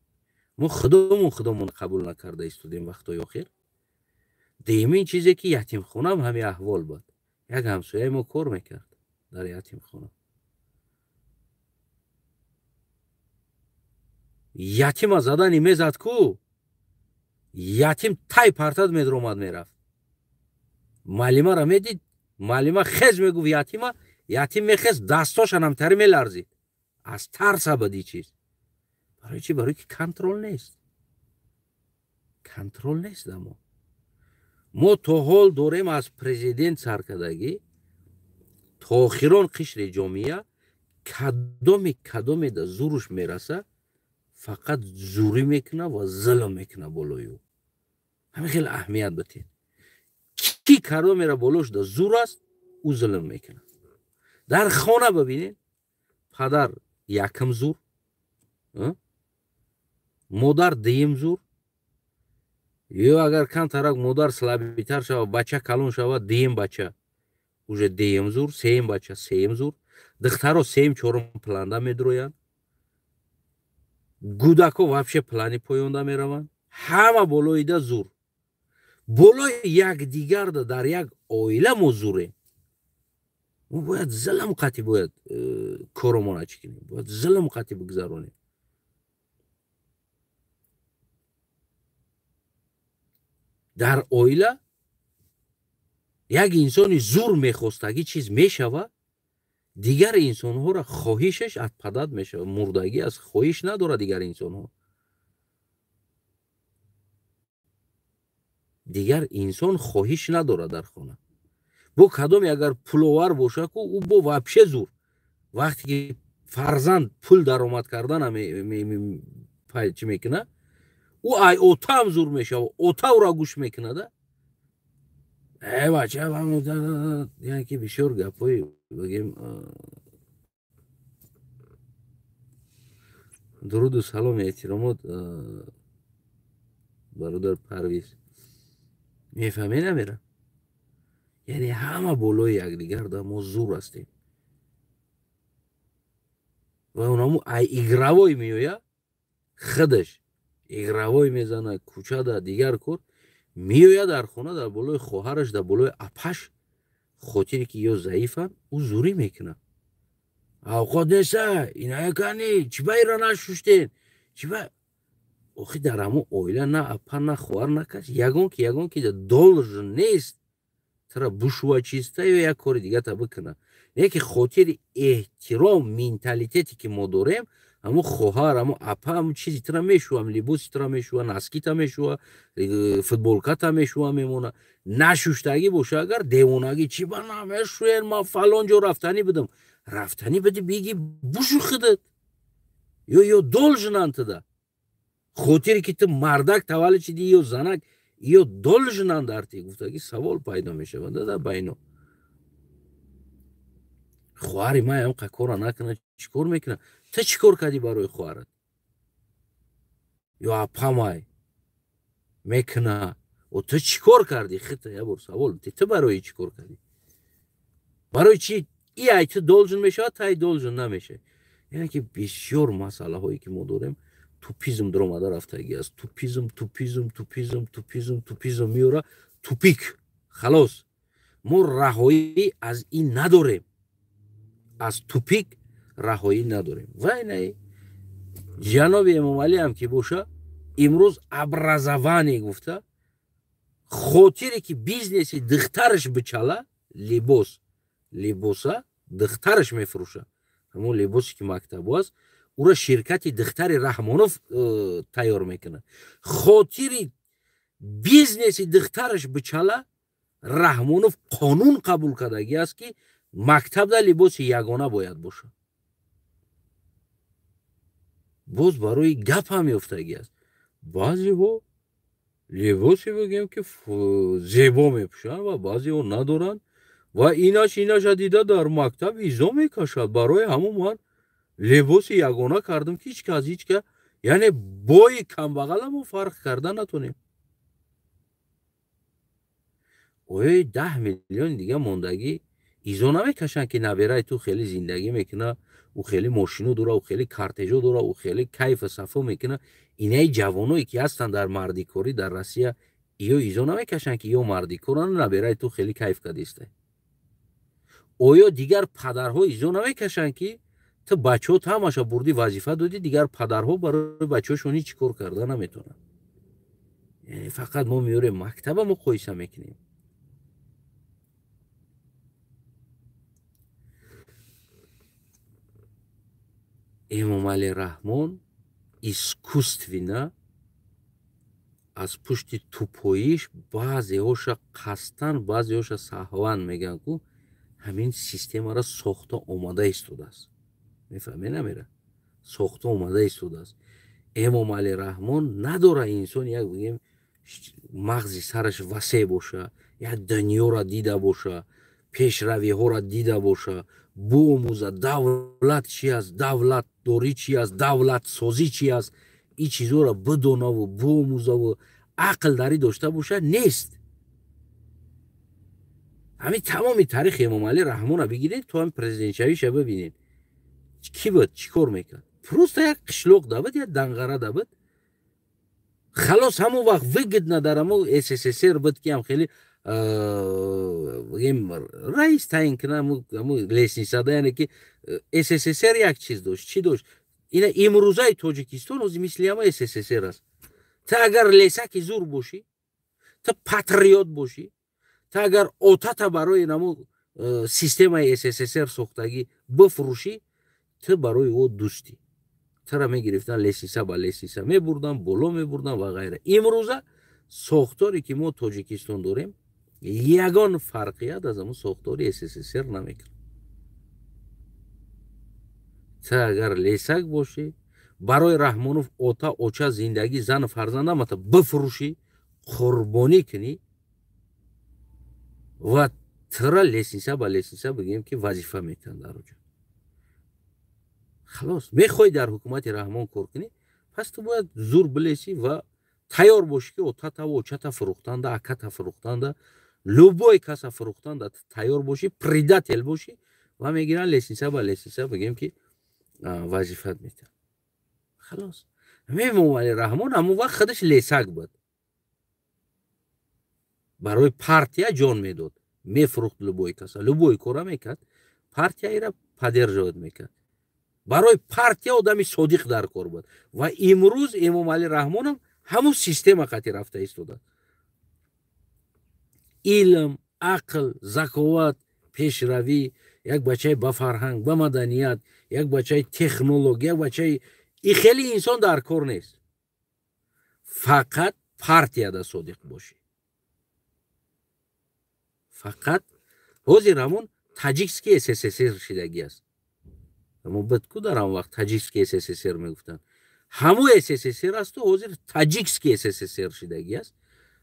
мо худомон қабул накарда истодем вақтҳои охир. Дуюмин чизе ки ятимхонаам ҳамин аҳвол буд. Як ҳамсояи мо кор мекард дар ятимхона. Ятима задани мезад ку, ятим тай партад медромад мерафт. Маълимаро медид, маълима хез мегуфт ятима, ятим мехез, дастошан ҳамтари меларзид. Аз тарса буд ин чиз. Барои чӣ? Барои ки контрол нест. Контрол нест амо. Мо то ҳол дорем аз президент саркардагӣ то охирон қишри ҷомеа кадоме да зуруш мераса, фақат зурӣ мекуна ва зулм мекуна болои ӯ. Ҳамин хеле аҳамият битед. Ки кадомеро болош да зур аст, ӯ зулм мекунад. Дар хона бибинед, падар якм зур, модар дуюм зур, ё агар камтарак модар слабитар шавад, бача калон шавад, дуюм бача уже дуюм зур, сеюм бача сеюм зур, духтаро сеюм чорум планда медроянд, гудако вообще плани поёнда мераванд, ҳама болоида зур. Болои якдигарда дар як оила мо зурем. Мо бояд зулм қатӣ бояд коромона чӣ кунем, бояд зулм қатӣ бигзаронем. Дар оила як инсони зур мехостагӣ чиз мешавад, дигар инсонҳоро хоҳишаш отпадат мешавад, мурдагӣ аз хоҳиш надорад дигар инсонҳо. Дигар инсон хоҳиш надорад дар хона. Бо кадоме агар пуловар боша ку, ӯ бо вообще зур. Вақте ки фарзанд пул даромад кардана чӣ мекунад, ӯ ай отаам зур мешавад, ота ӯро гӯш мекунада. Э бача, яъне ки бисёр гапҳои бигем. Дуруду салом, эҳтиромот, бародар Парвиз. Мефаҳмӣ намера? Яъне ҳама болои якдигар да мо зур ҳастем. Ва онаму ай игравой меояд, худаш игравой мезанад, кӯчада дигар кор меояд дар хона, дар болои хоҳараш, дар болои апаш, хотире ки ё заифанд, ӯ зурӣ мекунад. Авқот неста, инаякани, чӣ ба ира нашуштен, чӣ ба охи дар ҳамон оила на апа, на хоҳар, на кас, ягон ки должен нест тара бушува чиста ё як кори дигата бикунад. Не ки хотири эҳтиром, менталитете ки мо дорем, ҳамун хоҳар, ҳамун апа, ҳамун чизи тара мешува, либоси тара мешува, наскита мешува, футболката мешува, мемона. Нашуштагӣ боша агар девонагӣ, чӣ ба намешӯен, ман фалон ҷо рафтанӣ будам. Рафтанӣ биди, биги бушу худат. Ё должнанд туда. Хотире ки ту мардак таваллуд шидӣ ё занак, ё должнанд дар ти гуфтагӣ савол пайдо мешавад дар байно. Хоҳари ман ҳамқа кора накунад, чӣ кор мекунад? Ту чӣ кор кардӣ барои хоҳарат? Ё апамай мекуна, о ту чӣ кор кардӣ? Хита як бор савол, ту барои чӣ кор кардӣ? Барои чӣ и ай ту должен мешавад, та ай должен намешавад? Яъне ки бисёр масъалаҳое ки мо дорем, тупизм даромада рафтагӣ аст. Тупизм, тупизм, тупизм, тупизм, тупизм меёра, тупик. Халос, мо раҳоӣ аз ин надорем, аз тупик раҳоӣ надорем. Ва инаи ҷаноби Эмомалӣ ҳам ки боша, имрӯз образование гуфта, хотире ки бизнеси духтараш бичала, либос, либоса духтараш мефурӯша, ҳамон либосе ки мактабу аст, ура ширкати духтари Раҳмонов тайёр мекунад. Хотири бизнеси духтараш бичала, Раҳмонов қонун қабул кардагӣ аст, ки мактабда либоси ягона бояд бошад. Боз барои гап ҳам ёфтагӣ аст. Баъзеҳо либосе бигем ки зебо мепӯшанд ва баъзеҳо надоранд, ва инаш инаша дида дар мактаб изо мекашад. Барои ҳамон ман либоси ягона кардам, ки ҳеҷ кас ҳеҷ ка, яъне бои камбағала мо фарқ карда натонем. Оё 10 миллион дига мондагӣ изо намекашанд, ки набераи ту хеле зиндагӣ мекуна, ӯ хеле мошино дора, ӯ хеле кортежо дора, ӯ хеле кайфу сафо мекуна. Инаи ҷавоное ки ҳастанд дар мардикорӣ дар Россия, иё изо намекашанд, ки ё мардикоранд, набераи ту хеле кайф кардиста? Оё дигар падарҳо изо намекашанд, ки ту бачаҳот ҳамаша бурдӣ, вазифа додӣ, дигар падарҳо барои бачаҳошон ҳеҷ кор карда наметавонанд? Яъне фақат мо меорем мактаба муқоиса мекунем. Эмомалӣ Раҳмон искусственно аз пушти тупоиш баъзеҳоша қасдан, баъзеҳоша саҳван мегӯянд, ку ҳамин системаро сохта омада истодааст. Мефаҳме намера? Сохта омада истодааст. Эмомалӣ Раҳмон надора инсон як бигем мағзи сараш васеъ боша, як дунёро дида боша, пешравиҳоро дида боша, биомӯза давлат чи аст, давлатдорӣ чи аст, давлатсозӣ чи аст, ин чизҳоро бидонаву биомӯзаву ақл дарӣ дошта боша, нест. Ҳамин тамоми таърихи Эмомалӣ Раҳмонро бигиред, то ҳамин президентшавиша бибинед, кӣ буд, чӣ кор мекард. Просто як қишлоқ да буд, як данғара да буд, халос. Ҳамон вақт выгодно дар ҳамо СССР буд, ки ҳам хеле раис таъин кунад ҳамо лестницада, яъне ки СССР як чиз дошт. Чӣ дошт? Ина имрӯзаи Тоҷикистон ҳозир мисли ҳама СССР аст. Ту агар лесаки зур бошӣ, ту патриот бошӣ, ту агар отата барои намо системаи СССР сохтагӣ бифурӯшӣ, ту барои ӯ дӯстӣ. Тура мегирифтан, лестница ба лестница мебурдан, боло мебурдан ва ғайра. Имрӯза сохторе ки мо Тоҷикистон дорем, ягон фарқият аз ҳамон сохтори СССР намекунад. Ту агар лесак бошӣ, барои Раҳмонов ота, оча, зиндагӣ, зану фарзандамата бифурӯшӣ, қурбонӣ кунӣ ва тура лестница ба лестница бигӯем ки вазифа метиҳанд дар оҷа. Халос, мехоҳӣ дар ҳукумати Раҳмон кор кунӣ, пас ту бояд зур билесӣ ва тайёр бошӣ, ки отатаву очата фурӯхтанда, аката фурӯхтанда, любой каса фурӯхтанда тайёр бошӣ, предатель бошӣ ва мегиранд лестница ба лестница бигӯем ки вазифат метиҳанд. Халос, Эмомалӣ Раҳмон ҳамон вақт худаш лесак буд, барои партия ҷон медод, мефурӯхт любой каса, любой кора мекард, партияира поддерживать мекард. Барои партия одами содиқ дар кор буд. Ва имрӯз Эмомалӣ Раҳмонам ҳамун система қати рафта истодааст. Илм, ақл, заковат, пешравӣ, як бачаи ба фарҳанг, ба маданият, як бачаи технолог, як бачаи и хеле инсон дар кор нест. Фақат партияда содиқ бошӣ. Фақат ҳозир ҳамон таҷикский СССР шидагӣ аст. Ҳамон буд ку дар ҳамон вақт таҷикский СССР мегуфтанд. Ҳамон СССР асту ҳозир таҷикский СССР шидагӣ аст.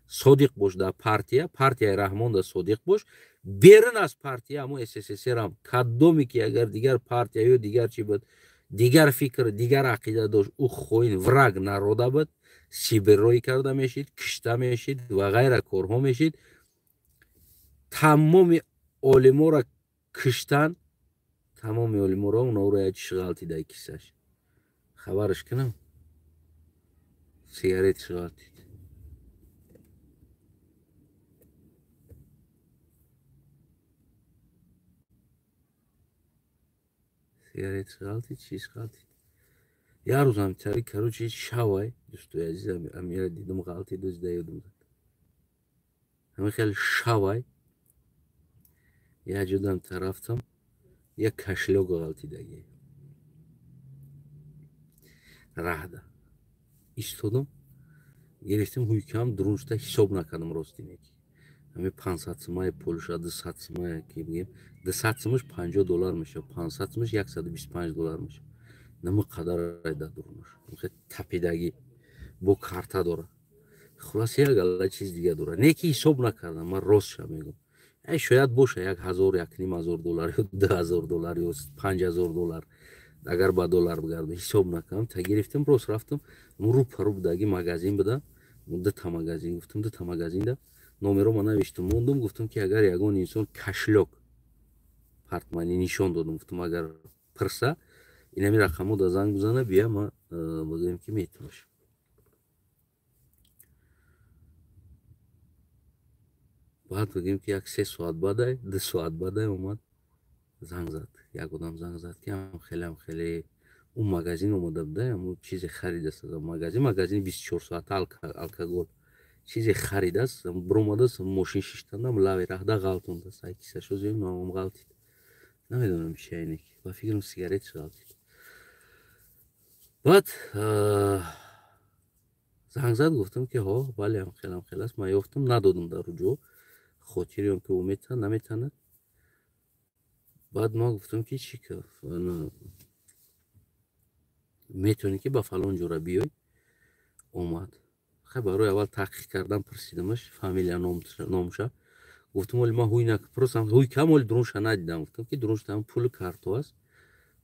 Содиқ бош дар партия, партияи Раҳмон да содиқ бош, берун аз партия ҳамон СССР-ам кадоме ки агар дигар партия ё дигар чӣ буд, дигар фикр, дигар ақида дошт, ӯ хоин, враг народа буд, сибирроӣ карда мешид, кишта мешид ва ғайра корҳо мешид. Тамоми олиморо киштан, тамоми олиморо онҳоро як чиш ғалтида кисаш. Хабараш кунам? Сигаретш ғалтид. Сигаретш ғалтид, чиш ғалтид. Як рӯз ҳамтари, короче, шавай, дӯстои азиз, амира дидум ғалтид, дӯст да ёдум зад. Ҳамин хеле шавай, як ҷодам тарафтам, як кошелёк ғалтидаги. Раҳда. Истодам, гирифтам ҳуйкам, дуруншта ҳисоб накардам рости неки. Ҳамин 500 сумая пулша, 200 сумая ки бигем, 200 сумаш 50 доллар мешавад, 500 сумаш 125 доллар мешавад. Нама қадар айда дурунаш. Хеле тапидагӣ бо карта дора. Хулас як гала чиз дига дора. Не ки ҳисоб накардам, ман ростша мегӯм. Ай шояд боша 1000, 1500 доллар ё 2000 доллар ё 5000 доллар. Агар ба доллар бигардам, ҳисоб накардам. Та гирифтам, рост рафтам, рӯ па рӯ будаги магазин буда. Дута магазин гуфтам, дута магазинда номеро ма навиштам, мондум, гуфтам ки агар ягон инсон кошелёк портмоне нишон додам, гуфтам агар пирса, инами рақамҳо да занг бизана, бия ма бигӯем ки метавонаш. Баъд бигӯем ки як 3 соат баъдай, 2 соат баъдай омад занг зад. Як одам занг зад ки ам хеле, ам хеле ӯ магазин омада буда, ам чизе харидааст аз магазин, магазин 24 соата алкогол чизе харидааст, биромадааст, мошин шиштандам, лави раҳда ғалтондааст. Ай кисашо зиёд номам ғалтид. Намедонам чи айнек. Ба фикрам сигаретш ғалтид. Баъд занг зад, гуфтам ки ҳо, бале, ам хеле, ам хеле аст. Ман ёфтам, надодам дар ҷо, хотири он ки ӯ метавонад, наметавонад. Баъд ман гуфтам ки чӣ метавонӣ ки ба фалон ҷора биёй. Омад. Хай барои аввал таҳқиқ кардан пурсидамаш, фамилия номша. Гуфтам оли ман ҳуй просто ҳуй кам, оли дурунша надидам. Гуфтам ки дурунша там пули карто аст,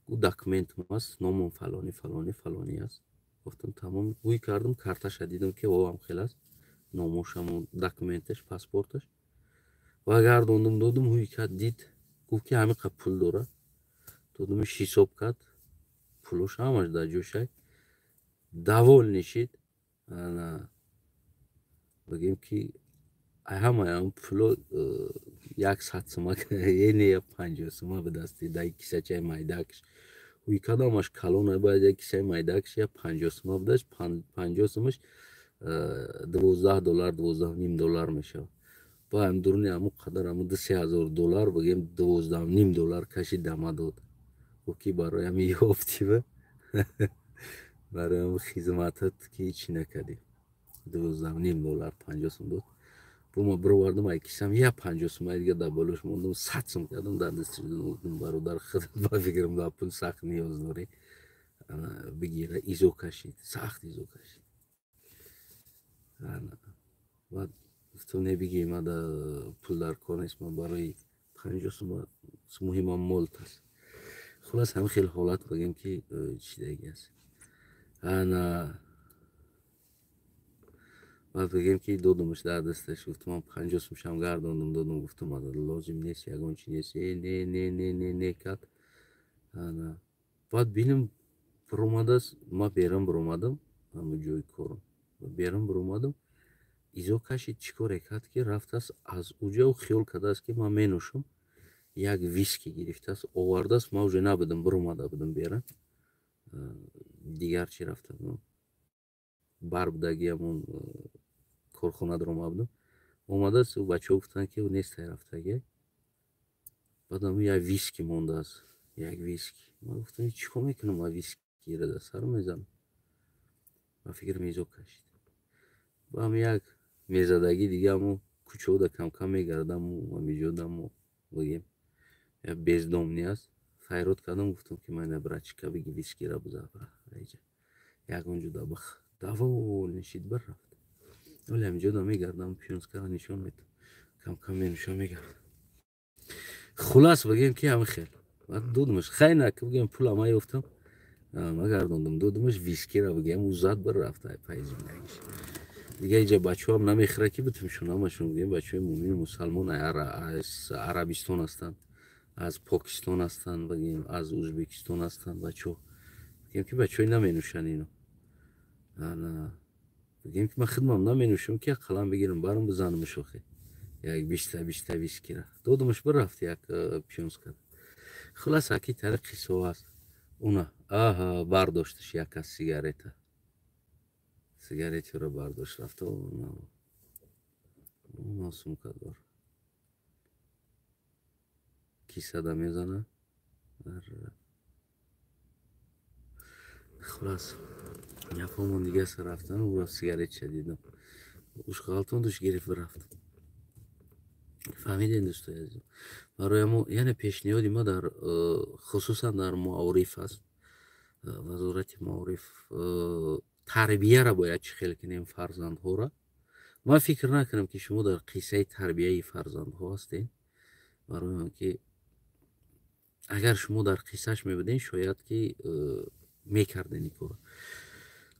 ӯ документум аст, номам фалони, фалони, фалони аст. Гуфтам тамом, ҳуй кардам, карташа дидам ки о ам хел аст, номошам, документаш, паспорташ. Ва гардондум, додум, ҳуй кард, дид, гуфт ки ҳамин қадр пул дора. Додумш ҳисоб кард, пулош ҳамаш дар ҷошай. Давол нишид. Ана бигем ки ҳамаям пуло 100 сума, ене я 50 сума ба дасти дай кисачаи майдакш. Ҳуй кадамаш калон, бояд як кисаи майдакш я 50 сума будаш, 50 сумаш 12 доллар, 12.5 доллар мешавад. Ба ам дуруни ҳамун қадар ҳамун 2-3 ҳазор доллар, бигем 12.5 доллар каши дама дод. Гуфт ки барои ҳамин ёфтива, барои ҳамин хизматат ки ҳеч накардӣ. 12.5 доллар 50 сум дод. Бо ма бировардам, ай кисам я 50 сум, ай дига дар болош мондам, 100 сум кардам, дар дасти додам, бародар худат ба фикрам дар пул сахт ниёз дорӣ. Ана бигира, изо кашид, сахт изо кашид. Ана баъд гуфтам не бигир, ма да пул дар кор нест, ма барои 50 сум муҳимам молт аст. Хулас ҳамин хел ҳолат бигем ки чидаги аст. Ана баъд бигем ки додумаш дар дасташ, гуфтам ман 50 сумшам гардондум, додум, гуфтам ада лозим нест, ягон чи нест. Э, не, не, не, не, не кард. Ана баъд бинам биромадааст, ман берун биромадам, ҳамин ҷои корам берун биромадам, изо кашид, чӣ коре кард ки рафтааст аз уҷа, ӯ хиёл кардааст ки ман менӯшам, як виски гирифтааст, овардааст, ман уже набудам, биромада будам берун, дигар чӣ рафта будам, бар будаги ҳамон корхона даромада будам, омадааст, ӯ бачаҳо гуфтанд ки ӯ нестай рафтаги. Баъдам як виски мондааст, як виски. Ман гуфтам чӣ кор мекунам, ман вискиро дар сар мезанам. Ба фикрам изо кашид. Баъдам як мезадагӣ дига ҳамон кӯчаҳода кам-кам мегардам, ҳамиҷодам бигем як бездомни аст. Файрод кардам, гуфтам ки ман брачка биги вискиро бизабра айҷа. Ягон ҷуда бих. Давол нишид, бір рафт. Оле ҳаминҷо да мегардам, пионскара нишон метам. Кам-кам менӯшам, мегардам. Хулас, бигем, ки ҳами хел. Баъд додумаш, хай на, ки бигем, пула ма ёфтам, ма гардондам, додумаш вискира, бигем, ӯ зад бір рафта пай зиндагиш. Дига иҷа бачаҳоам намехӯра, ки битумшон, ҳамашон, бигем, бачаҳои мӯмину мусалмон аз Арабистон ҳастанд, аз Покистон ҳастанд, бигем, аз Ӯзбекистон ҳастанд бачаҳо. Бигем, ки бачаҳои наменӯшанд ино. Ана бигем, ки ман хидмам наменӯшам, ки як қалам бигирам, барам бизанамш охе. Як 20-та вискира. Додумаш, бирафт як пионска. Хулас, аки тари қиссаҳо аст. Уна, аҳа, бардошташ як аз сигарета. Сигаретиро бардошт, рафта, уна сумка дор. Кисада мезана. Хулас, яфомон дига сар рафтан, ӯ сигаретша дидам. Уш ғалтондуш, гирифт, рафт. Фаҳмидем, дӯстои азизм. Барои мо, яъне, пешниҳоди ма дар хусусан дар маориф аст. Вазорати маориф, тарбияра бояд чӣ хел кунем фарзандҳоро. Ман фикр накунам, ки шумо дар қиссаи тарбияи фарзандҳо ҳастед. Барои он ки агар шумо дар қиссаш мебудем, шояд ки мекардем ин корро.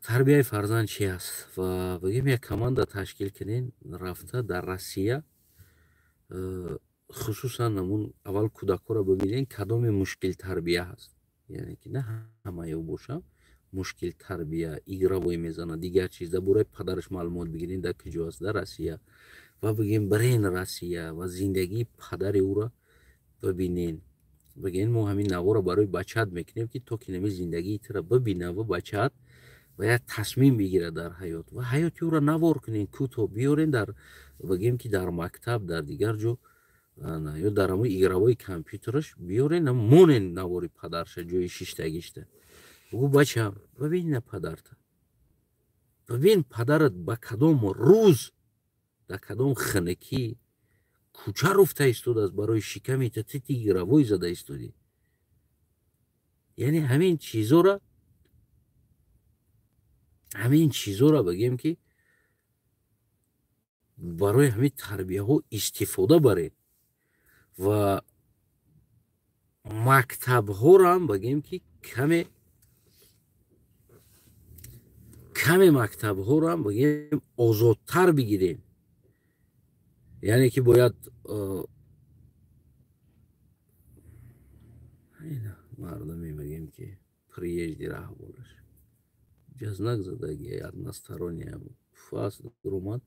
Тарбияи фарзанд чи аст? Ва бигем, як команда ташкил кунем, рафта дар Россия, хусусан намун аввал кӯдакҳоро бибинем, кадоме мушкилтарбия ҳаст. Яъне ки на ҳамаё бошам, мушкилтарбия, игровой мезанад, дигар чиз, дар бораи падараш маълумот бигирем, дар куҷо аст, дар Россия. Ва бигем, бирен Россия ва зиндагии падари ӯро бибинен. Бигем, мо ҳамин наворо барои бачаат мекунем, ки то ки нами зиндагии туро бибина ва бачаат ва як тасмим бигирад дар ҳаёт, ва ҳаёти ӯро навор кунем, кӯтоҳ биёрем, дар, бигем, ки дар мактаб, дар дигар ҷо ё дар ҳамои игровой компютераш биёрен, монен навори падарша, ҷои шиштагишта. Бугӯ: «Бачам, бибин на падарта, бибин, падарат ба кадом рӯз, дар кадом хинакӣ кӯча руфта истодааст барои шиками та, тити игровой зада истодӣ». Яъне ҳамин чизоро, бигем, ки барои ҳамин тарбияҳо истифода баред ва мактабҳоро бигем, ки каме мактабҳоро бигем, озодтар бигирем. Яъне ки бояд мардуме, бигем, ки приезжий раҳболаш ҷазнак задаги, односторонняя фас ромад,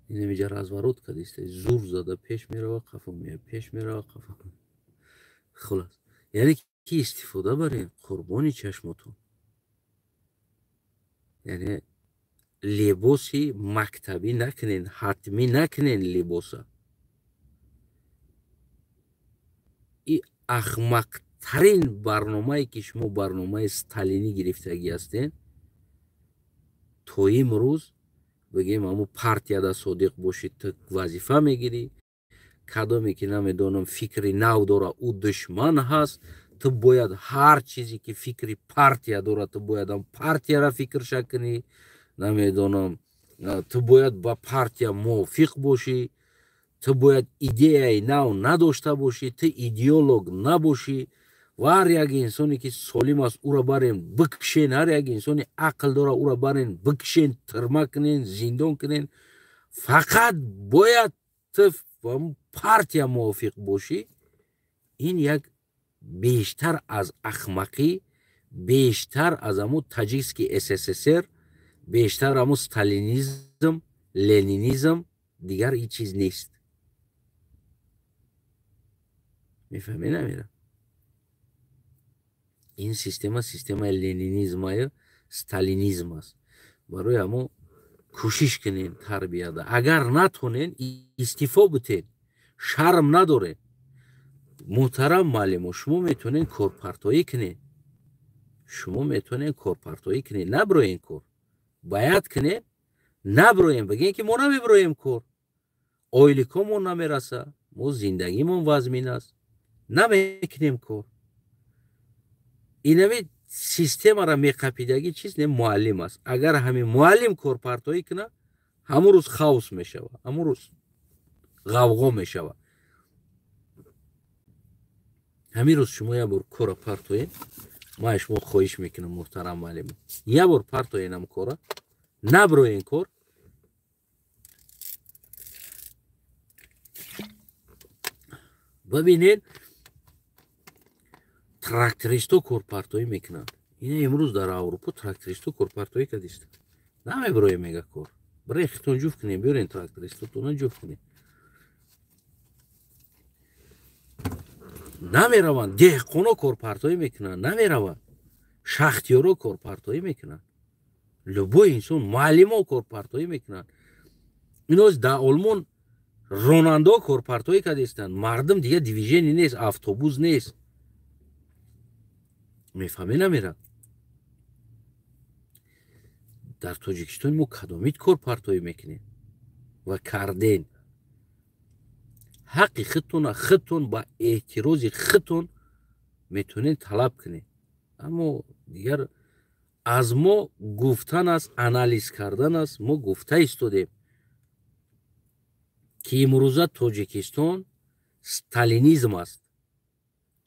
инамиҷа разворот кардиста, зур зада пеш мерава, қафо меяд, пеш мерава, қафо. Хулас, яъне ки истифода барем, қурбони чашмотон. Яъне либоси мактабӣ накунен, ҳатмӣ накунен либоса. И ахмақтарин барномае, ки шумо барномаи сталинӣ гирифтагӣ ҳастен то имрӯз, бигем, ҳамун партияда содиқ бошӣ, ту вазифа мегирӣ, кадоме ки намедонам, фикри нав дора, ӯ душман ҳаст. Ту бояд ҳар чизе ки фикри партия дорад, ту бояд ам партияра фикрша кунӣ, намедонам, ту бояд ба партия мувофиқ бошӣ, ту бояд идеяи нав надошта бошӣ, ту идеолог набошӣ. Ва ҳар як инсоне ки солим аст, ӯро барен бикшен, ҳар як инсони ақл дора, ӯро барен бикшен, тирма кунен, зиндон кунен. Фақат бояд ту партия мувофиқ бошӣ. Ин як бештар аз ахмақӣ, бештар аз ҳамун таджикский СССР, бештар ҳамун сталинизм, ленинизм, дигар ҳеҷ чиз нест. Мефаҳмӣ, намира? Ин система системаи ленинизмаю сталинизм аст. Барои ҳамо кӯшиш кунен тарбияда. Агар натонен, истифо битен, шарм надорен. Муҳтарам муаллимо, шумо метавонед корпартоӣ кунед, шумо метавонед корпартоӣ кунед, наброен кор, баяд кунед, наброем, бигем, ки мо намеброем кор, ойликомон намераса, мо зиндагимон вазмин аст, намекунем кор. Инами Системаро меқапидагӣ чиз не, муаллим аст. Агар ҳамин муаллим корпартоӣ кунад, ҳамун рӯз хаос мешавад, ҳамун рӯз ғавғо мешавад. Ҳамин рӯз шумо як бор кора партоед. Ман шумо хоҳиш мекунам, муҳтарам муаллим, як бор партоенам кора, наброен кор. Бибинед, трактористҳо корпартоӣ мекунанд. Ина имрӯз дар Аврупо трактористҳо корпартоӣ кардистанд. Намеброем, мега, кор. Барои хитон ҷуфт кунем, биёрен трактористотона ҷуфт кунем. Намераванд, деҳқоно корпартоӣ мекунанд, намераванд, шахтиёро корпартоӣ мекунанд, любой инсон, муаллимо корпартоӣ мекунанд. Иноз дар Олмон ронандао корпартоӣ кардистанд. Мардум дига движение нест, автобус нест. Мефаҳме, намерад? Дар Тоҷикистон мо кадомид корпартоӣ мекунем ва карден? Ҳаққи худтона худтон ба эътирози худтон метавонед талаб кунед, аммо дигар аз мо гуфтан аст, анализ кардан аст. Мо гуфта истодем, ки имрӯза Тоҷикистон сталинизм аст,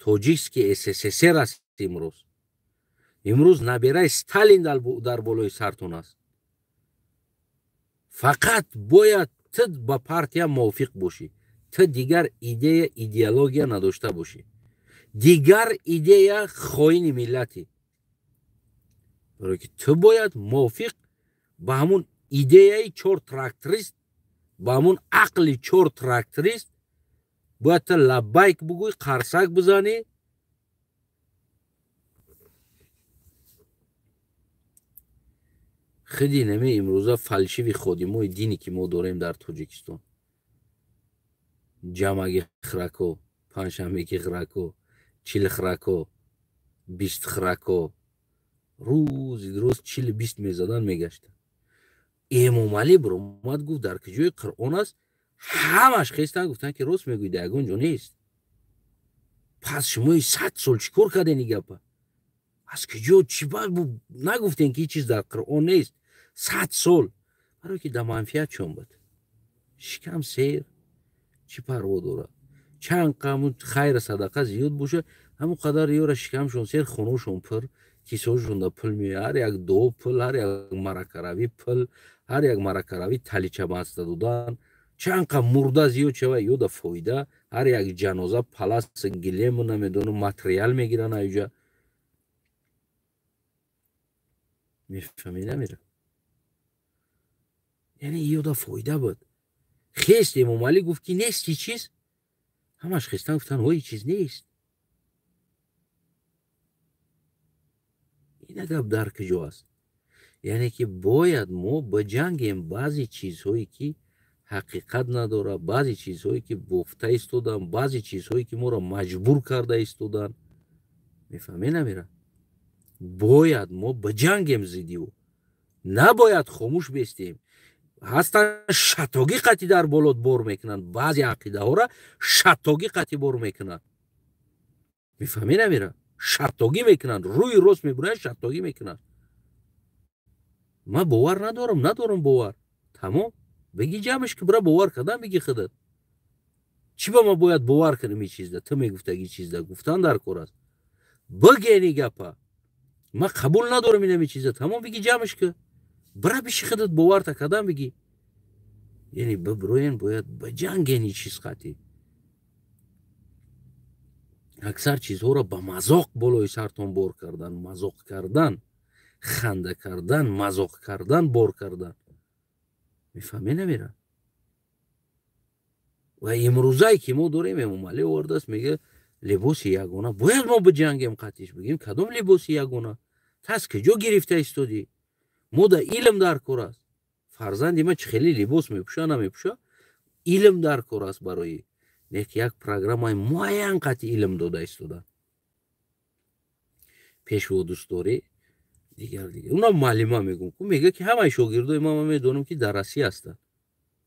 тоҷикский СССР аст. Имрӯз набираи Сталин дар болои сартон аст. Фақат бояд ту ба партия мувофиқ бошӣ, ту дигар идея, идеология надошта бошӣ, дигар идея хоини миллатӣ. Барое ки ту бояд мувофиқ ба ҳамун идеяи чор тракторист, ба ҳамун ақли чор тракторист бояд ту лаббайк бугӯй, қарсак бизанӣ. Хиди нами имрӯза фальшиви ходимои дине ки мо дорем дар Тоҷикистон, ҷамъаги хирако, панҷшанбеки хирако, 40 хирако, 20 хирако, рӯзи рӯз 40-20 мезадан мегаштанд. Эмомалӣ биромад, гуфт, дар куҷои Қуръон аст? Ҳамаш хестанд, гуфтанд, ки рост мегӯӣ, дар ягон ҷо нест. Пас шумои 100 сол чӣ кор карден? И гапа аз куҷо, чӣ нагуфтем, ки ҳеҷ чиз дар Қуръон нест 100 сол? Барое ки дар манфиат чон буд, шикам сер, чӣ парво дорад? Чанд қаму хайр садақа зиёд бошад, ҳамон қадар ёра шикамшон сер, хонашон пур, кисошонда пул меояд. Ҳар як дуо пул, ҳар як маракаравӣ пул, ҳар як маракаравӣ талича баста додан. Чанд қа мурда зиёд шава, ёда фоида. Ҳар як ҷаноза палас, гилему, намедонам, материал мегиранд аюҷа. Мефаҳмӣ, намера? Яъне ёда фоида буд. Хест Эмомалӣ, гуфт, ки нест ҳеҷ чиз. Ҳамаш хестан, гуфтанд, ҳо, ҳеҷ чиз нест. Ина гап дар куҷо аст? Яъне ки бояд мо биҷангем. Баъзе чизҳое ки ҳақиқат надорад, баъзе чизҳое ки бофта истоданд, баъзе чизҳое ки моро маҷбур карда истоданд, мефаҳмӣ, намера? Бояд мо биҷангем зидди ӯ, набояд хомӯш бестем. Ҳастанд, шатогӣ қатъи дар болот бор мекунанд, баъзе ақидаҳоро шатогӣ қатъи бор мекунанд. Мефаҳмӣ, намера? Шатогӣ мекунанд, рӯи рост мебуранд, шатогӣ мекунанд. Ман бовар надорам, надорам бовар, тамом. Бигӣ, ҷамъш ки, бира бовар кардан бигӣ худат. Чӣ ба ман бояд бовар кунам? И чизда ту мегуфтаги, чизда гуфтан дар кор аст. Бигени гапа, ман қабул надорам инами чиза, тамом. Бигӣ, ҷамъш ки, бира биши худат боварта кардан бигӣ. Яъне биброен, бояд ба ҷангени чиз қатъӣ. Аксар чизҳоро ба мазоқ болои сартон бор кардан, мазоқ кардан, ханда кардан, мазоқ кардан бор кардан. Мефаҳмӣ, намера? Ва имрӯзае ки мо дорем, Эмомалӣ овардааст, мега, либоси ягона. Бояд мо биҷангем қатъиш, бигем, кадом либоси ягона, тас куҷо гирифта истодӣ? Мо да илм дар кор аст. Фарзанди ман чӣ хеле либос мепӯша, намепӯша, илм дар кор аст. Барои нек як программаи муайян қатъи илм дода истода, пешво дӯстдорӣ, дигар дигар. Уна муаллима мегӯм, мега, ки ҳамаи шогирдои ман медонам, ки дар Россия ҳастанд.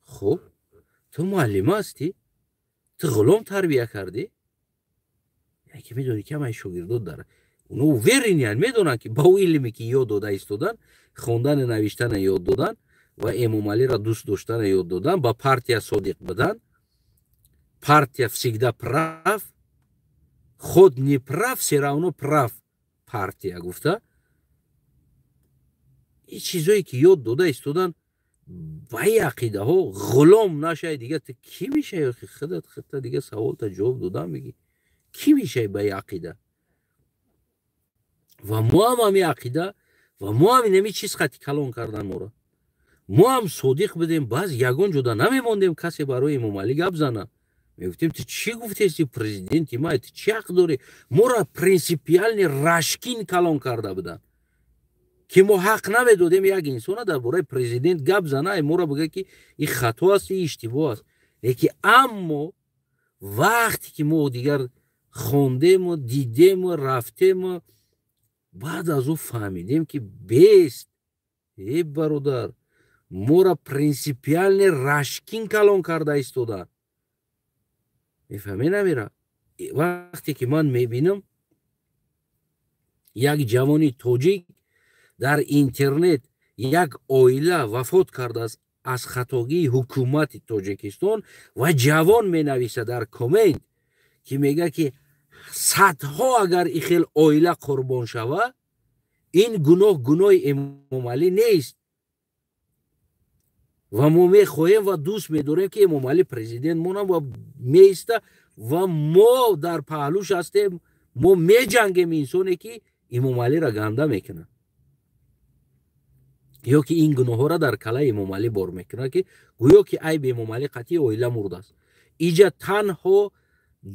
Хуб, ту муаллима ҳастӣ, ту ғулом тарбия кардӣ, яке медонӣ, ки ҳамаи шогирдот дар Оно уверен янд, медонанд, ки ба ӯ илме, ки ёд дода истодан, хондану навиштана ёд додан ва Эмомалиро дӯст доштана ёд додан, ба партия содиқ будан. Партия всегда прав, хоть не прав, все равно прав партия гуфта. Ин чизое, ки ёд дода истодан, ба ин ақидаҳо ғулом нашай, дига ту кӣ мешавӣ? Худат худта дига саволта ҷавоб додан мегӣ, кӣ мешавӣ ба ин ақида? Ва мо ҳам ҳамин ақида ва мо ҳам инами чиз хати калон кардан моро. Мо ҳам содиқ будем, баъз ягон ҷода намемондем касе барои Эмомалӣ гап зана. Мегуфтем: «Ту чӣ гуфтести, президенти ма, ту чӣ ҳақ дорӣ?» Моро принципиально рашкин калон карда буданд, ки мо ҳақ намедодем як инсона дар бораи президент гап зана, ай моро бигӯяд, ки ин хато аст, ин иштибоҳ аст. Леки аммо вақте ки мо дигар хондему, дидему, рафтему, баъд аз ӯ фаҳмидем, ки бест, э бародар, моро принципиально рашкин калон карда истода. Мефаҳмӣ, намира? Вақте ки ман мебинам, як ҷавони тоҷик дар интернет як оила вафот кардааст аз хатогии ҳукумати Тоҷикистон ва ҷавон менависад дар коммент, ки мегӯяд, ки садҳо агар и хел оила қурбон шава, ин гуноҳ гуноҳи Эмомалӣ нест ва мо мехоҳем ва дӯст медорем, ки Эмомалӣ президент монад ва меиста ва мо дар паҳлӯш ҳастем, мо меҷангем инсоне, ки Эмомалиро ганда мекунад ё ки ин гуноҳҳоро дар калаи Эмомалӣ бор мекунад, ки гӯё ки айби Эмомалӣ қатъи оила мурдааст. Иҷа танҳо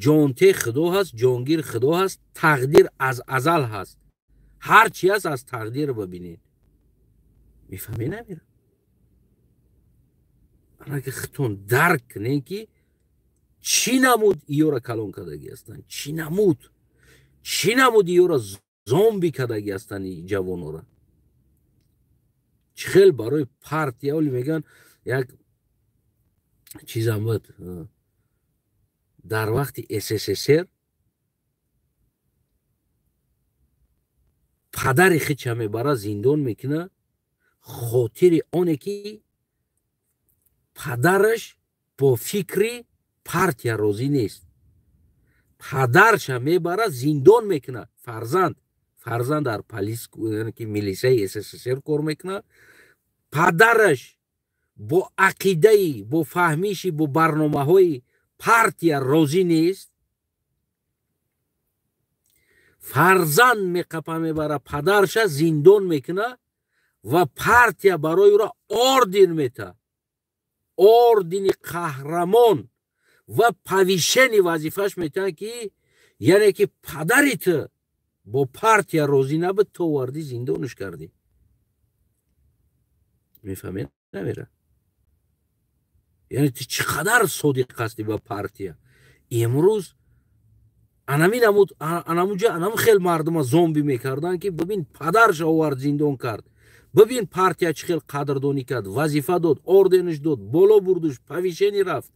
ҷонте Худо ҳаст, ҷонгир Худо ҳаст, тақдир аз азал ҳаст, ҳар чи ҳаст, аз тақдир бибинед. Мефаҳмӣ, намира? Анаки худтон дарк кунед, ки чӣ намуд иёра калон кардагӣ ҳастанд, чӣ намуд иёра зомби кардагӣ ҳастанд ҷавонора, чӣ хел барои партия. Оли мегӯянд, як чизам буд: дар вақти СССР падари хича мебара, зиндон мекуна, хотири оне ки падараш бо фикри партия розӣ нест. Падарша мебара, зиндон мекуна. Фарзанд дар полис, ки милисияи СССР кор мекунад. Падараш бо ақидаи, бо фаҳмиши, бо барномаҳои партия розӣ нест. Фарзанд меқапа, мебара, падарша зиндон мекуна ва партия барои ӯро орден мета, ордени қаҳрамон, ва повышение вазифаш метиҳанд, ки яъне ки падари ту бо партия розӣ набуд, ту овардӣ, зиндонаш кардӣ. Мефаҳмед, намера? Яъне ту чӣ қадар содиқ ҳастӣ ба партия. Имрӯз анами намуд, анамуҷа анам хел мардума зомби мекарданд, ки бибин, падарша овард, зиндон кард, бибин, партия чӣ хел қадрдонӣ кард, вазифа дод, орденаш дод, боло бурдуш, повышение рафт.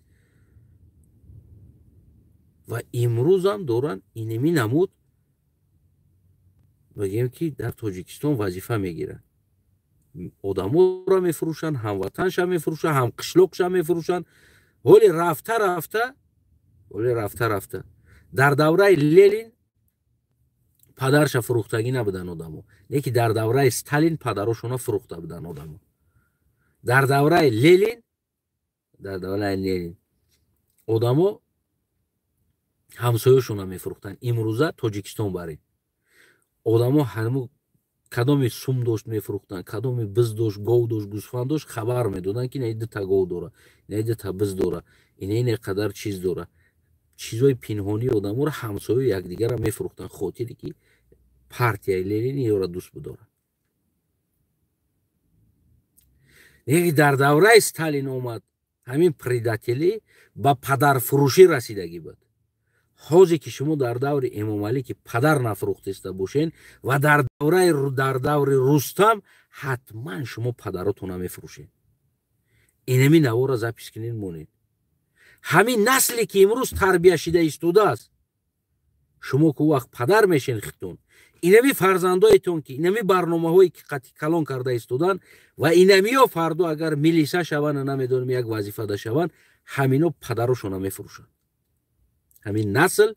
Ва имрӯзам доранд инеми намуд, бигем, ки дар Тоҷикистон вазифа мегиранд, одаморо мефурӯшанд, ҳамватанша мефурӯшанд, ҳамқишлоқша мефурӯшанд. Ҳоли рафта рафта, ҳоли рафта рафта, дар давраи Ленин падарша фурӯхтагӣ набуданд одамо, леки дар давраи Сталин падарошона фурӯхта буданд одамо. Дар давраи Ленин одамо ҳамсоёшона мефурӯхтанд. Имрӯза Тоҷикистон баред, одамо ҳаму кадоми сум дошт, мефурӯхтанд, кадоми биз дошт, гов дошт, гӯсфанд дошт, хабар медоданд, ки инаи дута гов дора, инаи дута биз дора, инаи ине қадар чиз дора. Чизои пинҳонии одаморо ҳамсоё якдигарро мефурӯхтанд, хотире ки партияи Ленин ёро дӯст бидорад. Леки дар давраи Сталин омад, ҳамин предатель ӣ ба падарфурӯшӣ расидагӣ буд. Ҳозе ки шумо дар даври Эмомалӣ, ки падар нафурӯхтеста бошен, ва дар даври Рустам ҳатман шумо падаротона мефурӯшед. Инами навора запись кунед, монед. Ҳамин насле, ки имрӯз тарбия шида истодааст, шумо ку вақт падар мешен хитон. Инами фарзандоетон ки инами барномаҳое ки қатъи калон карда истоданд ва инамиё фардо агар милиса шаванд, намедонам як вазифада шаванд, ҳамино падарошона мефурӯшанд. Ҳамин насл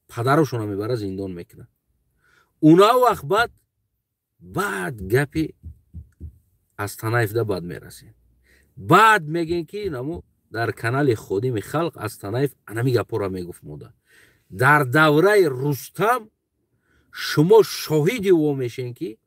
падарошона мебара зиндон мекунад. Уна вақт баъд гапи аз Танаевда баъд мерасем. Баъд мегӯем ки намо дар канали Ходими халқ аз Танаев анами гапҳоро мегуфт мода. Дар давраи Рустам шумо шоҳиди ӯ мешен ки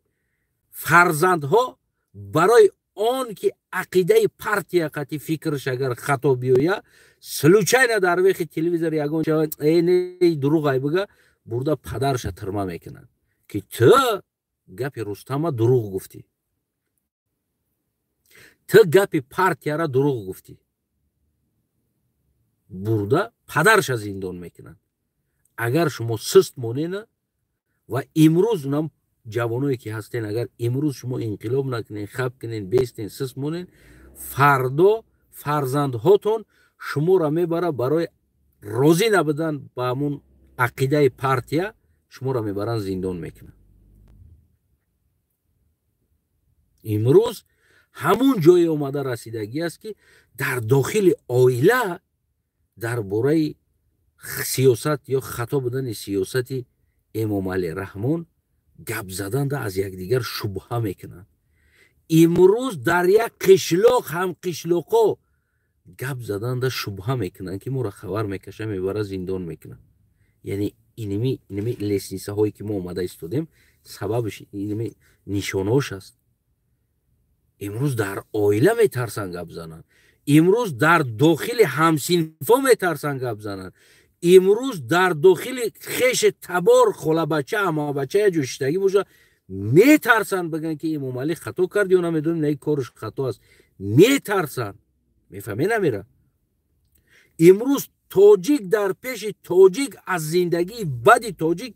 фарзандҳо барои он ки ақидаи партия қатъи фикраш агар хато биёя, случайно дар вехи телевизор ягон не дурӯғ ай бига, бурда падарша тирма мекунад ки ту гапи Рустама дурӯғ гуфтӣ, ту гапи партияра дурӯғ гуфтӣ, бурда падарша зиндон мекунад. Агар шумо суст монена ва имрӯз нам ҷавоное ки ҳастен, агар имрӯз шумо инқилоб накунен, хаб кунен, бестен, суст монен, фардо фарзандҳотон шуморо мебара барои розӣ набудан ба ҳамун ақидаи партия, шуморо мебаранд зиндон мекунанд. Имрӯз ҳамун ҷое омада расидагӣ аст ки дар дохили оила дар бораи сиёсат ё хато будани сиёсати Эмомалӣ Раҳмон гап заданда аз якдигар шубҳа мекунанд. Имрӯз дар як қишлоқ ҳамқишлоқо гап заданда шубҳа мекунанд ки моро хабар мекаша, мебара зиндон мекунанд. Яъне иними лестницаҳое ки мо омада истодем, сабабаш иними нишонаош аст. Имрӯз дар оила метарсанд гап зананд, имрӯз дар дохили ҳамсинфо метарсанд гап зананд, имрӯз дар дохили хеши табор, холабача, амабача я ҷо шиштагӣ боша, метарсанд бигӯянд ки Эмомалӣ хато кард ё намедонем, на кораш хато аст. Метарсанд. Мефаҳме намера? Имрӯз тоҷик дар пеши тоҷик аз зиндагии бади тоҷик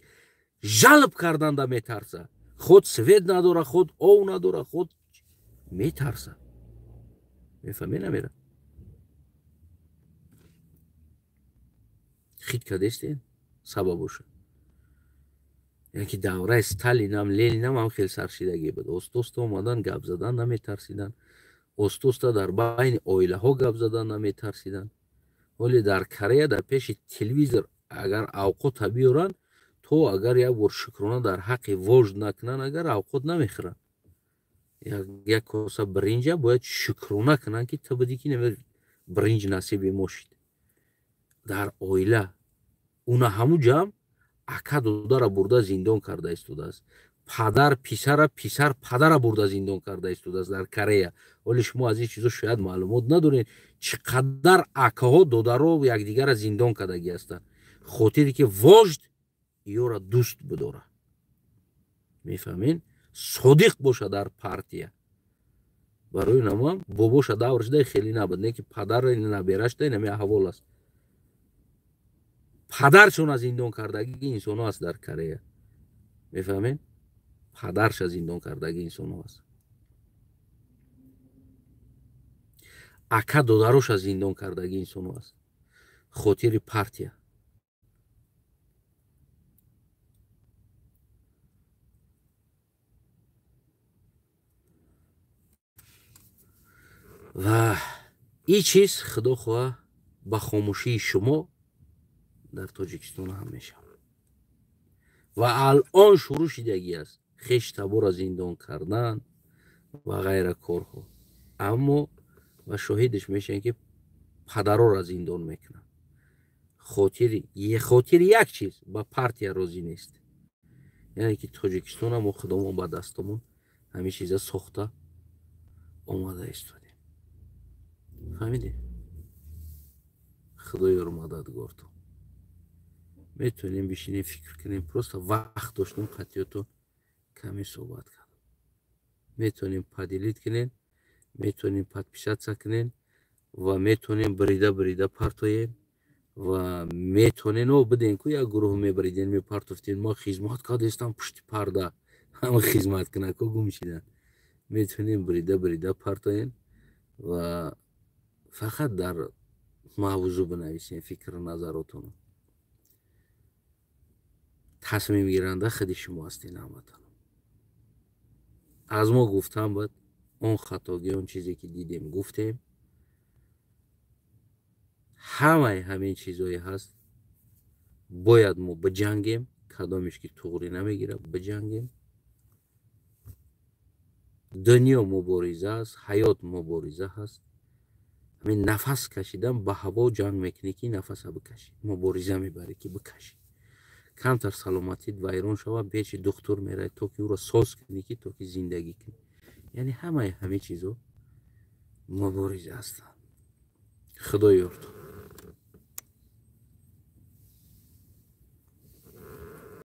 жалб карданда метарса. Худ свет надора, худ ов надора, худ метарса. Мефаҳме намера? Хит кардестен сабабоша. Яъне ки давраи Сталинам, Ленинам ҳам хел саршидагӣ буд. Остоста омадан гап задан наметарсидан, остоста дар байни оилаҳо гап задан наметарсидан. Ҳоле дар Корея дар пеши телевизор агар авқота биёранд, то агар як бор шукрона дар ҳаққи вожд накунанд, агар авқот намехӯранд. Як коса биринҷа бояд шукрона кунанд ки ту будӣ ки биринҷ насиби мо шид. Дар оила уна ҳаму ҷамъ ака додара бурда зиндон карда истодааст, падар писара, писар падара бурда зиндон карда истодааст дар Корея. Ҳоле шумо аз ин чизо шояд маълумот надоред, чӣ қадар акаҳо додаро якдигара зиндон кардагӣ ҳастанд, хотире ки вожд ёра дӯст бидора. Мефаҳмед? Содиқ боша дар партия. Барои намоам бобоша давр шуда хеле набуд, не ки падара наберашда инами аҳвол аст. Падаршон аз зиндон кардагӣ инсонҳо аст дар Корея. Мефаҳмед? Падарша зиндон кардагӣ инсонҳо аст. Ака додароша зиндон кардагӣ инсонҳо аст. Хотири партия. Ва ин чиз худо хоҳа ба хомӯшии шумо дар Тоҷикистон ҳам мешавад. Ва алон шурӯъ шидагӣ аст хеш табора зиндон кардан ва ғайра корҳо. Аммо ва шоҳидаш мешавем ки падарора зиндон мекунанд. Хотири як чиз ба партия розӣ нест. Яъне ки Тоҷикистон мо худомон ба дастомон ҳамин чиза сохта омада истодем. Фаҳмидед? Худоёр мададгортон. Метавонем бишинем фикр кунем, просто вақт доштем қатъиётон каме суҳбат кардем. Метавонем поделить кунем, метавонем подписаться кунем ва метавонем брида брида партоем ва метавонем о бидем ку як гурӯҳ мебридем мепартофтем. Мо хизмат кардестам пушти парда, ҳама хизматкунако гум шидан. Метавонем брида брида партоем ва фақат дар мавзӯъ бинависем фикру назаротонро. Тасмимгиранда худи шумо ҳастед, ҳамватанон. Аз мо гуфтан бад, он хатогӣ, он чизе ки дидем, гуфтем. Ҳамаи ҳамин чизое ҳаст, бояд мо биҷангем. Кадомеш ки туғрӣ намегирад, биҷангем. Дунё мубориза аст, ҳаёт мубориза ҳаст. Ҳамин нафас кашидан, ба ҳаво ҷанг мекунӣ, ки нафаса бикашӣ, мубориза мебарӣ, ки бикашӣ. Камтар саломатит вайрон шавад, пеши духтур меравӣ, то ки ӯро соз кунӣ, ки то ки зиндагӣ кунӣ. Яъне ҳамаи ҳамин чизо мубориза ҳастанд. Худо ёртон.